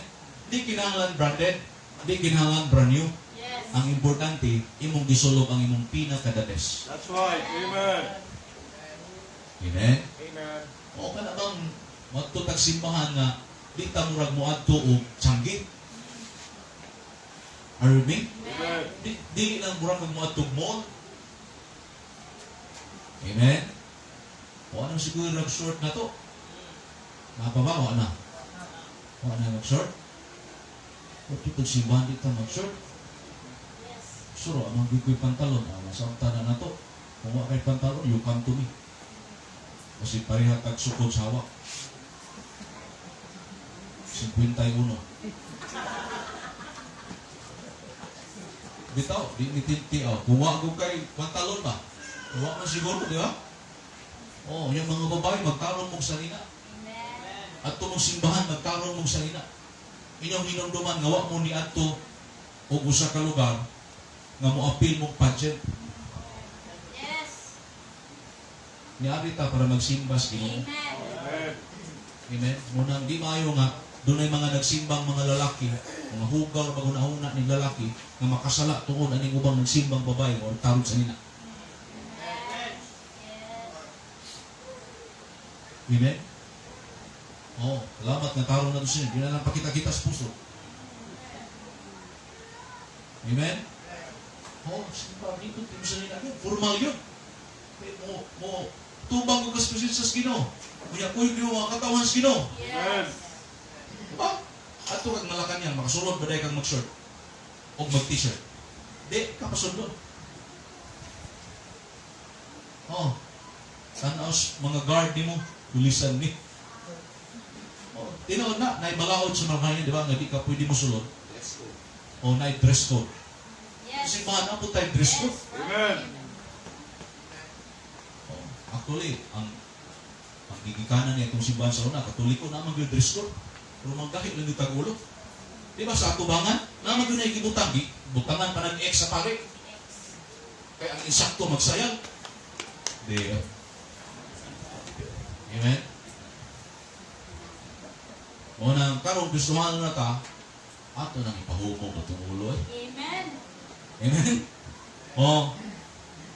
Di kinahanglan branded, di kinahanglan brand new. Yes. Ang importante, imong gisulob ang imong pinaka the best. That's right. Amen. Amen? Amen. O kana bang moadto tag simbahan nga di ta murag moadto og tiyanggi? Are you with me? Amen. Di, di lang murag kag moadto og mall. Amen? O anong siguro nag short na to? Napa ba? Wa na. Wa na nag short? O tutog simbahan di ta mag short? Yes. Suro, amang gyud ko'y pantalon, ah, masamta na na to. Kung wa kay pantalon, you come to me. Kasi pareha tag sukod sa hawak. 51. Bitaw, di ni tinti oh. Kung wa ko kay pantalon ba? Kung wa man siguro, di ba? Oh, yung mga babae magkaroon mong sanina. Amen. At mong simbahan magkaroon mong sanina. Inyong hinumduman nga wa mo ni adto og usa ka lugar nga moapil mong pageant. Yes. Niari ta para magsimba sa Ginoo. Amen. Amen. Amen. Munang di maayo nga dunay mga nagsimbang mga lalaki, mga hugaw magunahuna ning lalaki nga makasala tungod aning ubang nagsimbang babae or tarod sa nina. Yes. Amen. Oh, salamat nga tarong na to siya. Di na lang pakita-kita sa puso. Amen. Oh, simba dito timo sa nina. Formal yun. Eh, mo mo tubang ko kas presensya sa Ginoo. Unya kuy mo mga katawan sa Ginoo. Yes. Diba? Ato kag Malacanang, makasulod ba kang mag-shirt? O mag-t-shirt? Di, kapasundon. Oh, tanaw mga guard ni mo, pulisan ni. Oh, tinuod na, naibalaod sa Malacanang, di ba? Nga di ka pwede mo sulod. Yes. O, naay dress code. Yes. Simbahan na po tayo dress code. Yes. Amen. Oh, actually, ang gigikanan niya itong simbahan sa una, Katoliko na man gyud dress code. Pero manggahit lang yung tagulo. Di ba sa atubangan, naman yun ay gibutang. Butangan pa ng X sa pare. Kaya ang insakto magsayang. Di. Amen? O nang karon Kristohanon na ta, ato nang ipahumog atong ulo eh. Amen. Amen? O,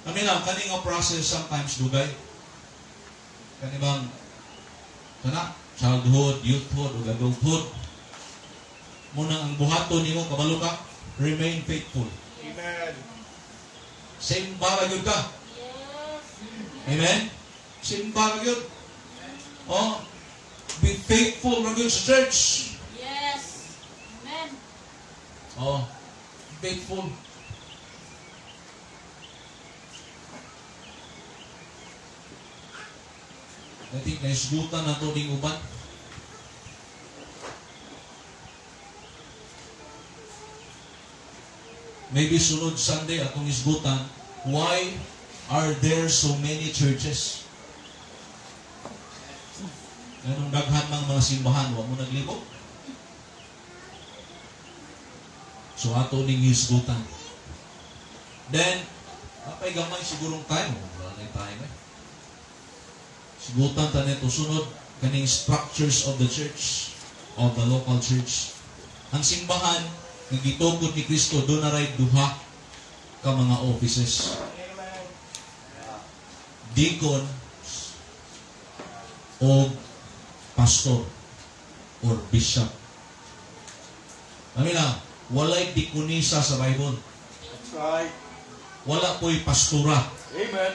kami lang, kani nga process sometimes dugay. Kani bang, kana, childhood, youthhood, ug adulthood. Muna ang buhaton nimo kabalo ka, remain faithful. Amen. Simba ra gyud ka. Yes. Amen? Simba ra gyud. Oh, be faithful ra gyud sa church. Yes. Amen. Oh, faithful. I think naisgutan na to ning uban. Maybe sunod Sunday atong isgutan, why are there so many churches? Ganong daghan mang mga simbahan, wa mo naglibok? So ato ning hisgutan. Then, apay gamay sigurong time. Wala na yung time eh. Hisgutan ta nito sunod kaning structures of the church, of the local church. Ang simbahan nga gitukod ni Kristo duna ray duha ka mga offices. Deacon o pastor or bishop. Kami lang, walay dikonisa sa Bible. That's right. Wala po'y pastura. Amen.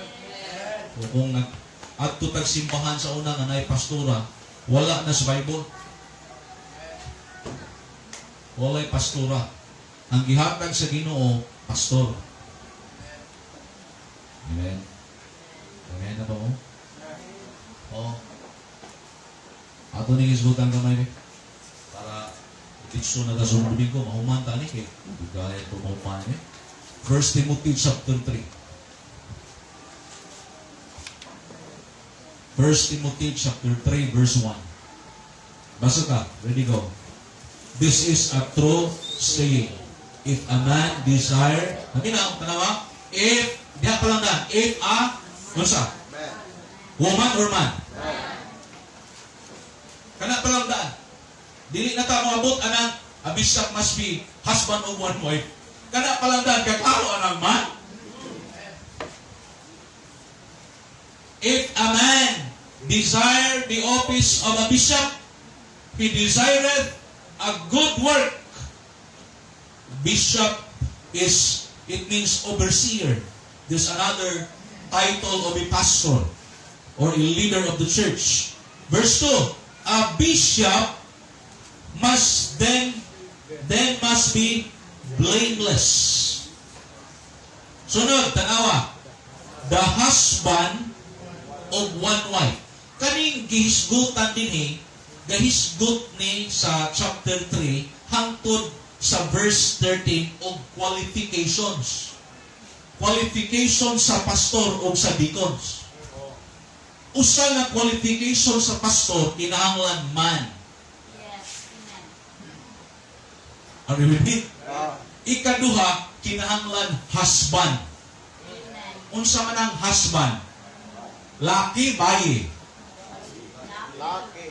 O kung nag adto tag simbahan sa una nga naay pastura, wala na sa Bible. Walay pastura. Ang gihatag sa Ginoo, pastor. Amen. Amen na ba mo? Oo. Ato ning isgutan gamay ni para diretso na ta sa Domingo, mahuman ta ni kay dugay to mahuman ni. 1 Timothy chapter 3. 1 Timothy chapter 3 verse 1. Basa ka, ready, go. This is a true saying. If a man desire, kami na, tanawa, if, diha pa lang na, if a, unsa? Woman or man? Kana pa lang daan. Dili na ta moabot anang a bishop must be husband of one wife. Kana pa lang daan, kaklaro anang man. If a man desire the office of a bishop, he desireth a good work. Bishop is, it means overseer. There's another title of a pastor or a leader of the church. Verse 2, a bishop must then must be blameless. Sunod, tanawa. The husband of one wife. Kaning gihisgutan dinhi, gahisgot ni sa chapter 3 hangtod sa verse 13 og qualifications. Qualifications sa pastor o sa deacons. Usa nga qualification sa pastor kinahanglan man. Yes. Amen. Are you with me? Yeah. Ikaduha, kinahanglan husband. Amen. Unsa man ang husband? Laki, bayi. Laki.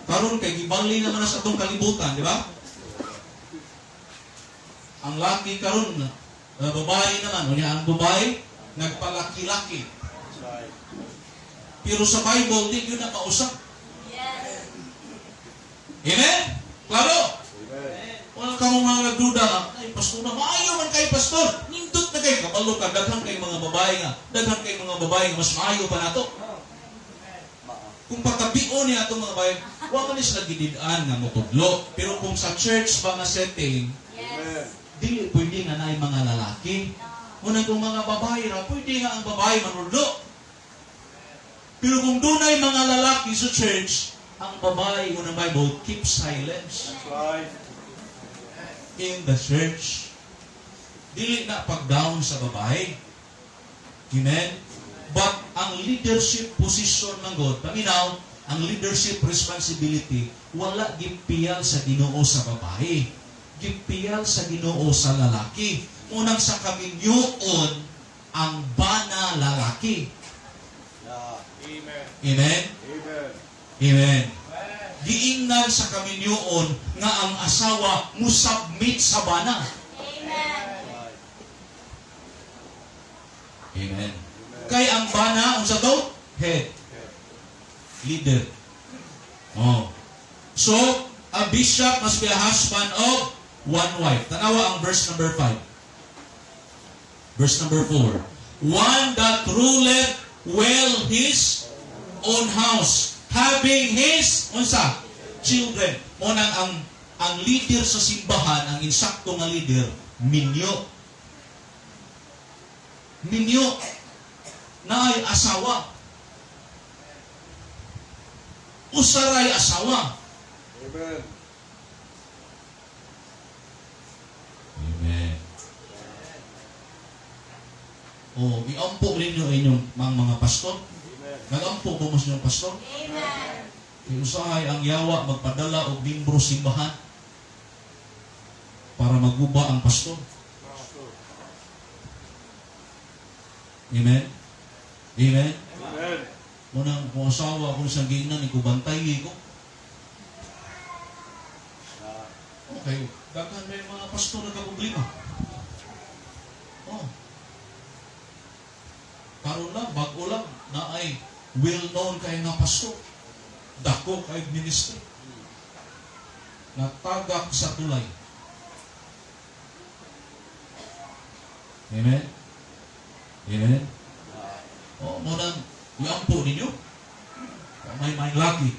Karon kay gibali naman na sa atong kalibutan, di ba? Ang laki karon, babae naman, unya ang babae nagpalaki-laki. That's right. Pero sa Bible di yun na kausap. Yes. Amen? Klaro? Amen. Wala ka mga nagduda nga, "Ay, pastor na, maayo man kay pastor. Nindot na kay, kabalo ka, daghan kay mga babae nga, daghan kay mga babae nga, mas maayo pa nato." Kung patabion niya atong mga babae, wa man ni sila gidid-an nga motudlo. Pero kung sa church ba nga setting, Yes. dili pwede nga naay mga lalaki. No. Muna kung mga babae ra, pwede nga ang babae manudlo. Pero kung dunay mga lalaki sa church, ang babae mo ng Bible, keep silence That's right. in the church. Dili na pag-down sa babae. Amen? But ang leadership position ng God, paminaw, ang leadership responsibility, wala gipiyal sa Ginoo sa babae. Gipiyal sa Ginoo sa lalaki. Unang sa kaminyoon, ang bana lalaki. Yeah. Amen. Amen? Amen. Amen. sa kaminyoon nga ang asawa mo submit sa bana. Amen. Right. Amen. Amen. Kay ang bana, unsa to? Head. Head. Leader. Oh. So, a bishop must be a husband of one wife. Tanawa ang verse number 5. Verse number 4. One that ruleth well his own house, having his unsa, children. Mo nang ang leader sa simbahan, ang insakto nga leader, minyo. Minyo naay asawa. Usaray asawa. Amen. Amen. Oh, iampo ninyo inyong mga pastor. Amen. Nagampo ko mo sa inyong pastor. Amen. Kay usahay ang yawa magpadala og membro simbahan para maguba ang pastor. Pastor. Amen. Amen. Amen. Unang kung asawa kung siyang giingnan, ikubantay ko. Okay, daghan may mga pastor na problema. Oh. Karon lang, bago lang, na ay well-known kay nga pastor. Dako kay ministry. Natagak sa tulay. Amen? Amen? Oh, mo nang iampo ninyo. May laki.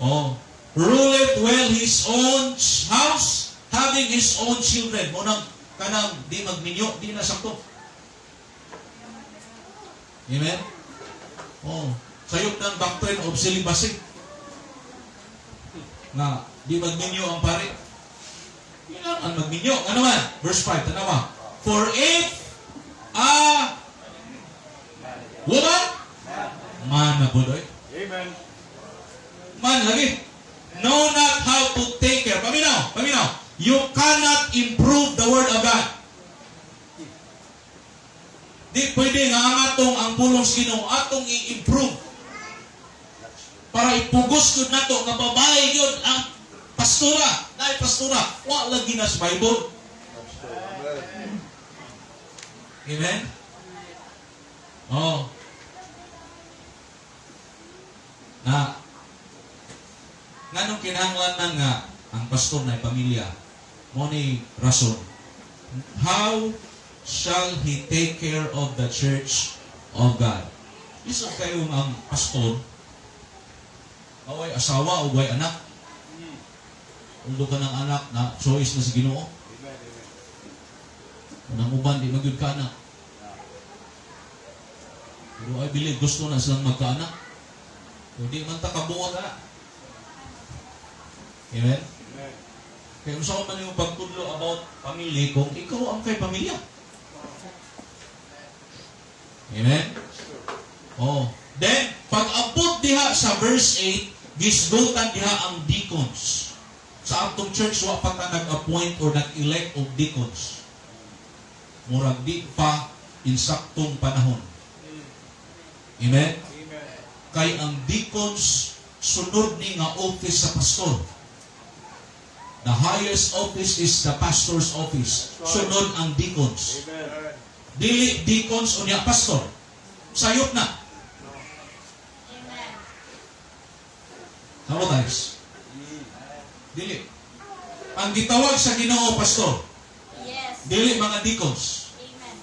Oh, ruleth well his own house, having his own children. Mo nang kanang di magminyo, di na sakto. Amen? Oh, sayop ng doctrine of celibacy. Nga, di magminyo ang pare. Kailangan magminyo. Ano man? Verse 5, tanawa. For if a woman, man na po doy. Amen. Man lagi. Know not how to take care. Paminaw, paminaw. You cannot improve the word of God. Di pwede nga ang atong ang pulong sa Ginoo atong i-improve para ipugos gyud nato nga babae gyud ang pastora. Dahil pastora, wa lagi na sa Bible. That's true. Amen. Amen? Oh. Na, nganong kinahanglan na nga ang pastor na pamilya, mo ni rason. How shall he take care of the church of God? Lisod kayo ang pastor, away asawa o way anak. Ulo ka ng anak na choice na sa Ginoo. Amen. Amen. Unang uban, di magyud ka anak. Pero I believe gusto na silang magkaanak. Kung di man ta kabuot anak. Amen? Amen. Kaya unsa man yung pagtudlo about family kung ikaw ang kay pamilya. Amen? That's true. Oh. Then, pag abot diha sa verse 8, gisgutan diha ang deacons. Sa atong church, wa pa ta nag-appoint or nag-elect og deacons. Murag di pa insaktong panahon. Amen? Amen. Kay ang deacons sunod ni nga office sa pastor. The highest office is the pastor's office. Sunod ang deacons. Amen. Dili deacons unya pastor. Sayop na. Amen. Tama guys? Dili. Ang gitawag sa Ginoo pastor, Yes. dili mga deacons. Amen.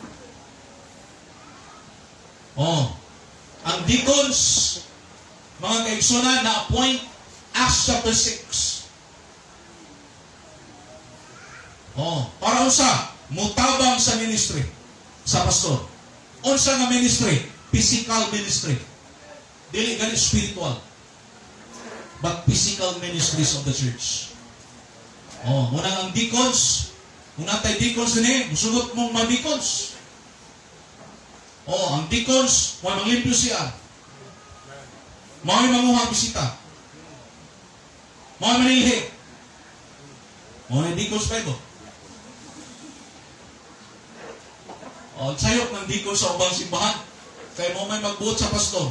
Oh. Ang deacons, mga kaigsunan, na appoint Acts chapter 6. Oh, para unsa? Mutabang sa ministry sa pastor. Unsa nga ministry? Physical ministry. Dili gani spiritual. But physical ministries of the church. Oh, unang ang deacons, kung natay deacons ni, musugot mong mga deacons. Oh, ang deacons, mo manglimpyo siya. Mao'y manguha bisita. Mao'y manilhi. Mao'y deacons pa ito. Oh, sayop ng deacon sa ubang simbahan. Kay mo may magbuot sa pastor.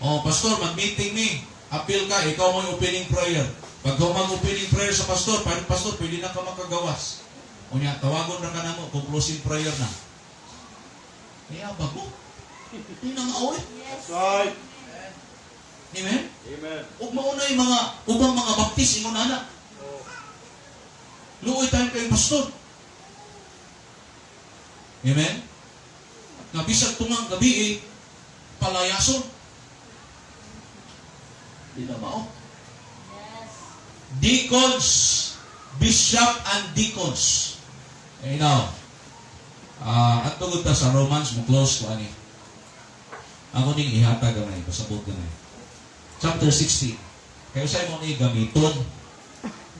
Oh, pastor, mag-meeting ni. Apil ka, ikaw mo yung opening prayer. Pag mag-opening prayer sa pastor, pastor, pwede na ka makagawas. Unya, tawagon na ka na mo kung closing prayer na. Kaya bago. Hindi na maoy. Yes. That's right. Amen? Amen. Ug mauna yung mga ubang mga baptist ingon ana. Oh. Luoy tayo kay pastor. Amen? Nga bisag tungang gabi eh, palayason. Di na mao. Yes. Deacons, bishop and deacons. Eh now, at tungod ta sa Romans, mo close ko ani. Ako ning ihatag gamay, pasabot gamay. Chapter 16. Kayo sa mo ni gamiton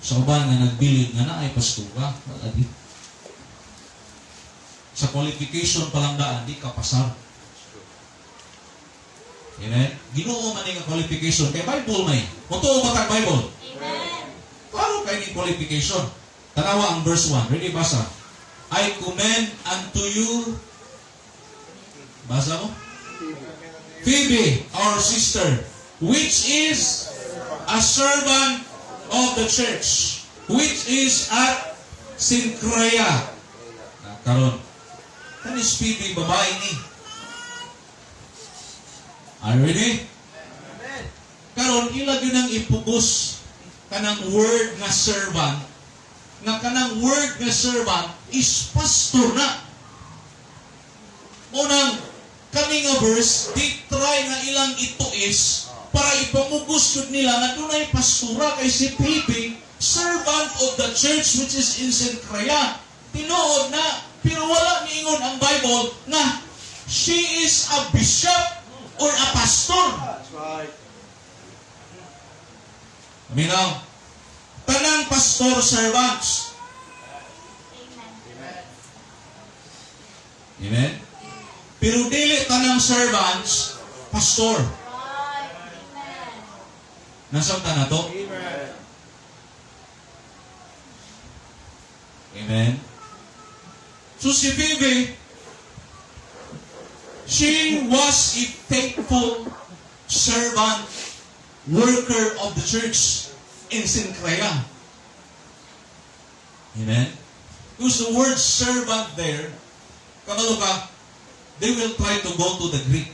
sa uban nga nagbilin nga naay pastura, wala di. Sa qualification pa lang daan, di ka pasar. Amen? Ginoo man ni nga qualification. Kay Bible may. Mutuo ba tag Bible? Amen. Klaro kay ni qualification. Tanawa ang verse 1. Ready, basa. "I commend unto you," basa mo? "Phoebe, our sister, which is a servant of the church, which is at Cenchrea." Na, karon. Kanis Phoebe, babae ni. Are you ready? Karon, ila gyud ang ipugos kanang word nga servant, nga kanang word nga servant is pastor na. Unang kani nga verse, di try nga ilang ituis para ipamugos yun nila nga dunay pastura kay si Phoebe, servant of the church which is in Cenchrea. Tinuod na, pero wala niingon ang Bible nga she is a bishop or a pastor. That's right. Aminaw. Tanang pastor servants. Amen. Amen? Pero dili tanang servants, pastor. Right. Amen. Nasabtan na to? Amen. Amen? So si Phoebe, she was a faithful servant, worker of the church in Cenchrea. Amen? Use the word servant there, kabalo ka, they will try to go to the Greek.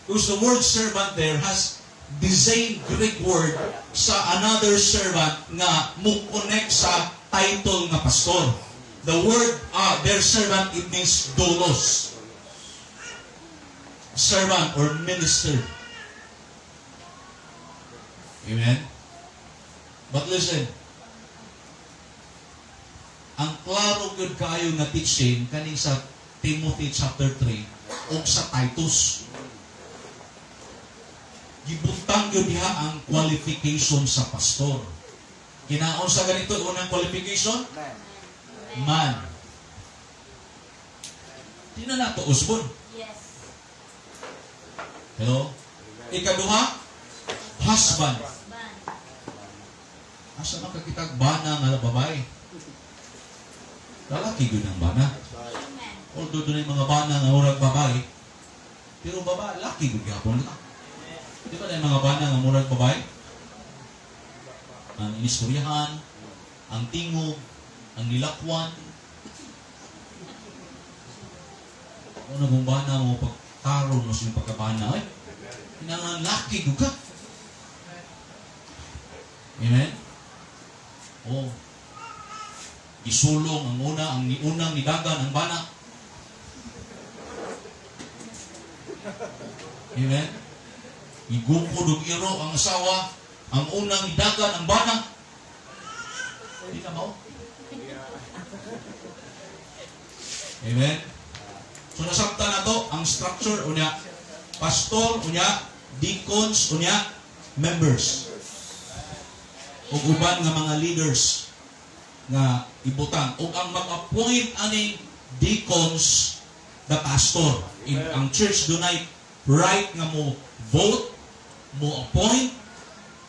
Because the word servant there has the same Greek word sa another servant nga mo-connect sa title nga pastor. The word, their servant, it means doulos. Servant or minister. Amen? But listen, ang klaro gyud kaayo nga teaching kaning sa Timothy chapter 3 o sa Titus. Gibutang gyud diha ang qualification sa pastor. Kinaon sa ganito unang qualification? Man. Di na nato usbon. Yes. Hello? Ikaduha, husband. Husband. Asa man kakitag bana nga babae? Lalaki gyud ang bana. That's right. Amen. Although dunay mga bana nga murag babae, pero babae, laki gyud gihapon na. Di ba na mga bana nga murag babae? Ang inistoryahan, ang tingog, ang nilakwan. Ano kung bana mo pagkaroon mo sa pagkabana, ay, kinahanglan laki gyud ka. Amen? Oh. Gisulong ang una, ang unang nidagan ang bana. Amen? Igukod og iro ang asawa, ang unang nidagan ang bana. Di na mao. Amen? So nasabtan na to ang structure unya pastor unya deacons unya members ug uban nga mga leaders nga ibutang ug ang mag-appoint ani deacons, the pastor. In, ang church dunay right nga mo vote, mo appoint,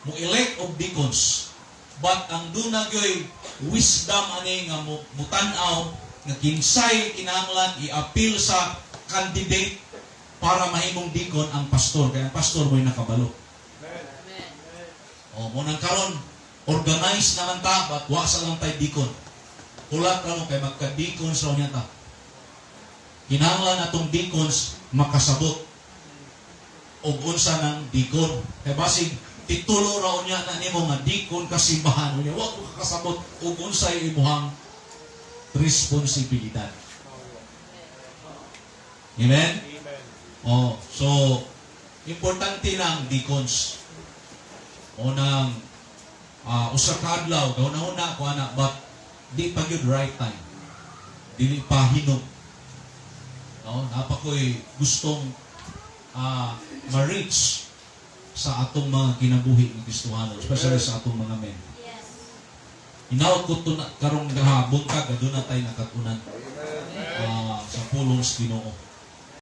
mo elect og deacons, but ang duna gyoy wisdom ani nga mo mutan-aw nga kinsay kinahanglan i-appeal sa candidate para mahimong deacon, ang pastor, kay ang pastor mo'y nakabalo. Amen. O, mao nang karon organize naman ta, but wa sa lang tay deacon. Hulat ra mo kay magka-deacons raw niya ta. Kinahanglan atong deacons makasabot og unsa ng deacon. Kay basig titulo ra unya na nimo nga deacon ka simbahan unya, wa ko kakasabot og unsay imuhang responsibilidad. Amen? Amen. Oh, so importante na ang deacons. O nang usa ka adlaw, gahuna-huna ko ana, but di pa gyud right time. Dili pa hinog. No, naa pa ko'y gustong ma-reach sa atong mga kinabuhi ng Kristohano, especially sa atong mga men. Hinaot ko to na, karong buntag, aduna tay nakatunan Amen. sa pulong sa Ginoo.